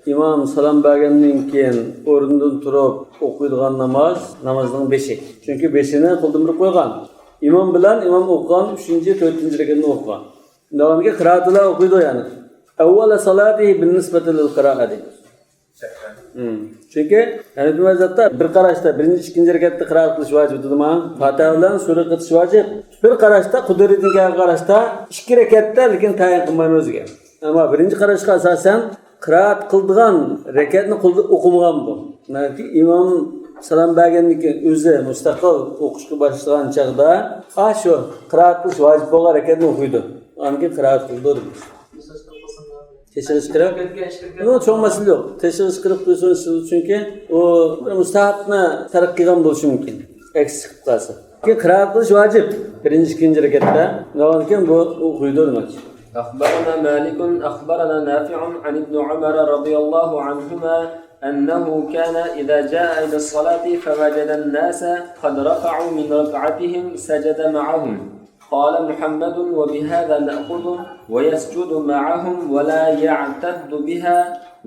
ئىمام سالام بەرگەندىن كېيىن ئورنىدىن تۇرۇپ ئوقۇيدىغان ناماز، نامازنىڭ بېشى. چۈنكى بېشىنى قولدىن بېرىپ قويغان. ئىمام بىلەن ئىمام ئوقۇغان ئۈچىنچى، تۆتىنچى رەكەتنى ئوقۇغان. داۋامىدىكى قىرائەتلەر ئوقۇيدۇ يەنى. أول صلاته بالنسبة للقراءة دەيمىز. ھىم. چۈنكى ھەنەفىي مەزھەپتە بىر قاراشتا بىرىنچى، ئىككىنچى رەكەتتە قىرائەت قىلىش ۋاجىپ دېدىما؟ فاتىھە بىلەن سۈرە ئېقىتىش ۋاجىپ. بىر قاراشتا قۇدرىتىنكىگە قاراشتا ئىككى رەكەتتە، لېكىن تەيىن قىلمايمىز دېگەن. ئەمما بىرىنچى قاراشقا ئاساسەن قىرائەت قىلىدىغان رەكەتنى قولدا ئوقۇمىغان بۇ. نەتىجە ئىمام سالام بەرگەندىن كېيىن ئۆزى مۇستەقىل ئوقۇشقا باشلىغان چاغدا، ئاشۇ قىرائەت قىلىش ۋاجىپ بولغان رەكەتنى ئوقۇيدۇ. ئاندىن كېيىن قىرائەت قىلىدۇ دېمىز. چېچىلىش كېرەك. بۇنىڭ چوڭ مەسىلە يوق. چېچىلىش كېرەك دېسىڭىز، چۈنكى ئۇ بىر مۇستەھەبنى تەرك قىلغان بولۇشى مۇمكىن. ئەكسى چىقىپ قالسا. كېيىن قىرائەت قىلىش ۋاجىپ. بىرىنچى، ئىككىنچى رەكەتتە. ئۇنىڭدىن كېيىن بۇ ئوقۇيدۇ دېمەكچى. أخبرنا مالك أخبرنا نافع عن ابن عمر رضي الله عنهما أنه كان إذا جاء إلى الصلاة فوجد الناس قد ركعوا من ركعتهم سجد معهم. قال محمد وبهذا نأخذ ويسجد معهم ولا يعتد بها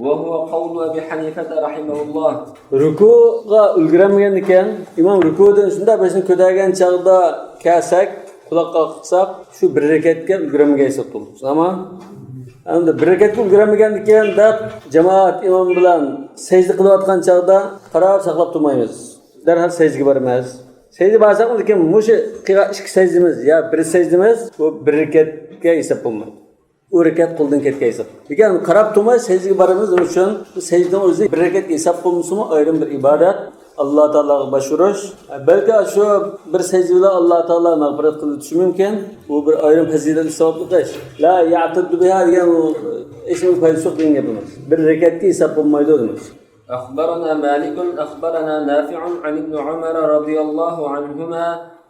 وهو قول أبي حنيفة رحمه الله. رۇكۇغا ئۈلگۈرەلمىگەن ئىكەن، ئىمام رۇكۇدىن شۇنداق بېشىنى كۆتەرگەن چاغدا كەلسەك، قۇلاق قاقساق، شۇ بىر رەكەتكە ئۈلگۈرەلمىگەن ھېساب قىلىمىز. ئەمما ئەمدى بىر رەكەتكە ئۈلگۈرەلمىگەن ئىكەن دەپ، جامائەت ئىمام بىلەن سەجدە قىلىۋاتقان چاغدا قارار ساقلاپ تۇرمايمىز. دەرھال سەجدىگە بارىمىز. سەجدە بارساق، لېكىن مۇشۇ قىلغان ئىككى سەجدىمىز يا بىر سەجدىمىز، بۇ بىر رەكەتكە ھېساب بولمايدۇ. ئۇ رەكەت قولدىن كەتكەن ھېساب. لېكىن قاراپ تۇرماي سەجدىگە بارىمىز، ئۇنىڭ ئۈچۈن بۇ سەجدىنىڭ ئۆزى بىر رەكەت ھېساب بولمىسىمۇ، ئايرىم بىر ئىبادەت، ئاللا تائالاغا باشۋۇرۇش. بەلكى شۇ بىر سەجدە بىلەن ئاللا تائالا مەغپىرەت قىلىۋېتىشى مۇمكىن. بۇ بىر ئايرىم پەزىلەتلىك ساۋابلىق ئىش. لا يعتد بها دېگەن ئۇ ئىشنىڭ پايدىسى يوق دېگەن گەپ ئەمەس. بىر رەكەتكە ھېساب بولمايدۇ دېمەكچى. أخبرنا مالك أخبرنا نافع عن ابن عمر رضي الله عنهما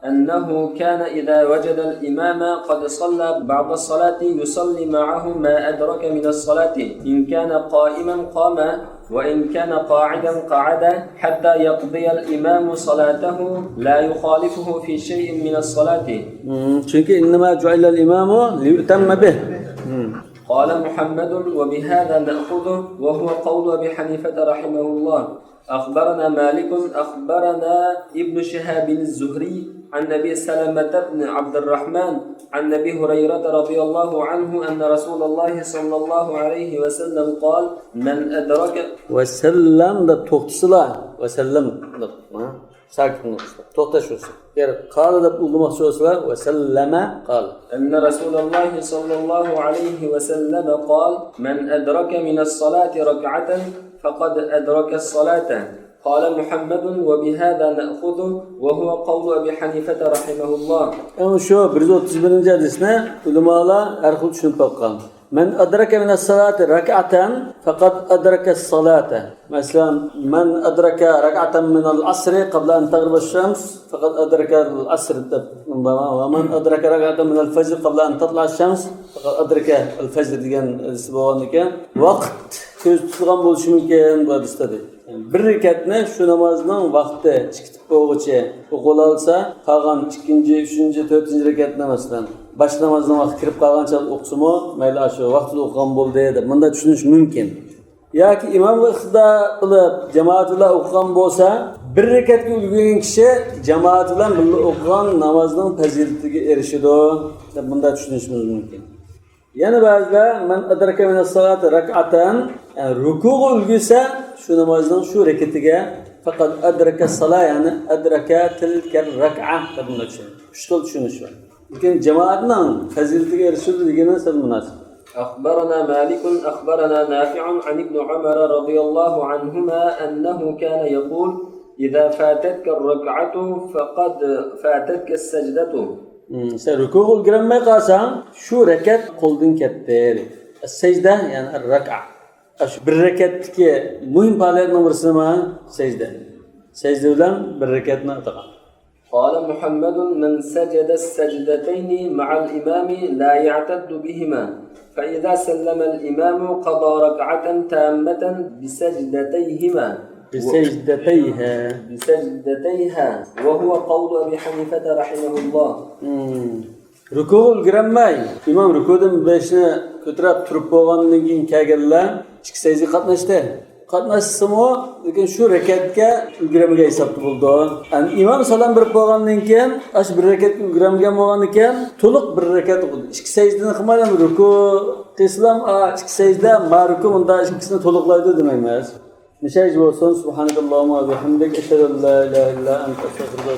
أنه كان إذا وجد الإمام قد صلى بعض الصلاة يصلي معه ما أدرك من الصلاة إن كان قائما قام وإن كان قاعدا قعد حتى يقضي الإمام صلاته لا يخالفه في شيء من الصلاة. مم، چۈنكى إنما جعل الإمام ليؤتم به. مم. قال محمد وبهذا نأخذ وهو قول أبي حنيفة رحمه الله. أخبرنا مالك أخبرنا ابن شهاب الزهري عن أبي سلمة بن عبد الرحمن عن أبي هريرة رضي الله عنه أن رسول الله صلى الله عليه وسلم قال من أدرك. ۋەسەللەم دەپ توختىسىلا، ۋەسەللەم دەپ، ھە؟ ساكىت نۇقتا. توختاش بولسا. ئەگەر قال دەپ ئۇلىماقچى بولسىلا، ۋەسەللەمە قال. أن رسول الله صلى الله عليه وسلم قال من أدرك من الصلاة ركعة فقد أدرك الصلاة. قال محمد وبهذا نأخذ وهو قول أبي حنيفة رحمه الله. ئەنە شۇ بىر يۈز ئوتتۇز بىرىنچى ھەدىسنى ئۆلىمالار ھەر خىل چۈشىنىپ باققان. من أدرك من الصلاة ركعة فقد أدرك الصلاة. مەسىلەن، من أدرك ركعة من العصر قبل أن تغرب الشمس فقد أدرك العصر دەپ. ومن أدرك ركعة من الفجر قبل أن تطلع الشمس فقد أدرك الفجر دېگەن ھەدىس بولغاندىكىن، ۋاقىت كۆزدە تۇتۇلغان بولۇشى مۇمكىن بۇ ھەدىستە دەيدۇ. بىر رەكەتنى شۇ نامازنىڭ ۋاقتى ئىككى تۈپ بولغۇچە ئوقۇۋالالىسا، قالغان ئىككىنچى، ئۈچىنچى، تۆتىنچى رەكەتنى، مەسىلەن، باش نامازنىڭ ۋاقتى كىرىپ قالغانچە ئوقۇسىمۇ مەيلى، ئاشۇ ۋاقتىدا ئوقۇغان بولدى دەپ مۇنداق چۈشىنىش مۇمكىن. ياكى ئىمامغا ئىقتىدا قىلىپ جامائەت بىلەن ئوقۇغان بولسا، بىر رەكەتكە ئۈلگۈرگەن كىشى جامائەت بىلەن بىللە ئوقۇغان نامازنىڭ پەزىلىتىگە ئېرىشىدۇ دەپ مۇنداق چۈشىنىشىمىز مۇمكىن. يەنە بەزىلەر، مەن ئەدرەكە مىنەس سالاتى رەكئەتەن، يەنى رۇكۇغا ئۈلگۈسە، شۇ نامازنىڭ شۇ رەكىتىگە، فەقەد ئەدرەكە سالا، يەنى ئەدرەكە تىلكە رەكئە دەپ مۇنداق چۈشىنىدۇ. ئۈچ خىل چۈشىنىش بار. لېكىن جامائەتنىڭ پەزىلىتىگە ئېرىشىدۇ دېگىنى سەل مۇناسىپ. أخبرنا مالك أخبرنا نافع عن ابن عمر رضي الله عنهما أنه كان يقول: إذا فاتتك الركعة فقد فاتتك السجدة. مم، سەن رۇكۇغا ئۈلگۈرەلمەي قالساڭ، شۇ رەكەت قولدىن كەتتى. سەجدە، يەنى رەكئە. شۇ بىر رەكەتتىكى مۇھىم پائالىيەتنىڭ بىرسى نېمە؟ سەجدە. سەجدە بىلەن بىر رەكەتنى ئاتىغان. قال محمد: من سجد السجدتين مع الإمام لا يعتد بهما، فإذا سلم الإمام قضى ركعة تامة بسجدتيهما. بسجدتيها. بسجدتيها، وهو قول أبي حنيفة رحمه الله. مم. رۇكۇغا ئۈلگۈرەلمەي، ئىمام رۇكۇدىن بېشىنى كۆتۈرۈپ تۇرۇپ بولغاندىن كېيىن كەلگەنلەر ئىككى سەجدىگە قاتناشتى. قاتناشسىمۇ، لېكىن شۇ رەكەتكە ئۈلگۈرەلمىگەن ھېسابتا بولىدۇ. يەنى ئىمام سالام بېرىپ بولغاندىن كېيىن، ئاشۇ بىر رەكەتكە ئۈلگۈرەلمىگەن بولغاندىكىن، تولۇق بىر رەكەت ئوقۇدى. ئىككى سەجدىنى قىلماي، يەنى رۇكۇ قىلسىلام، ئا، ئىككى سەجدە، ما رۇكۇ، مۇنداق ئىككىسىنى تولۇقلايدۇ دېمەيمىز. مۇشۇ بولسۇن. سبحانك اللهم وبحمدك، أشهد أن لا إله إلا أنت، أستغفرك.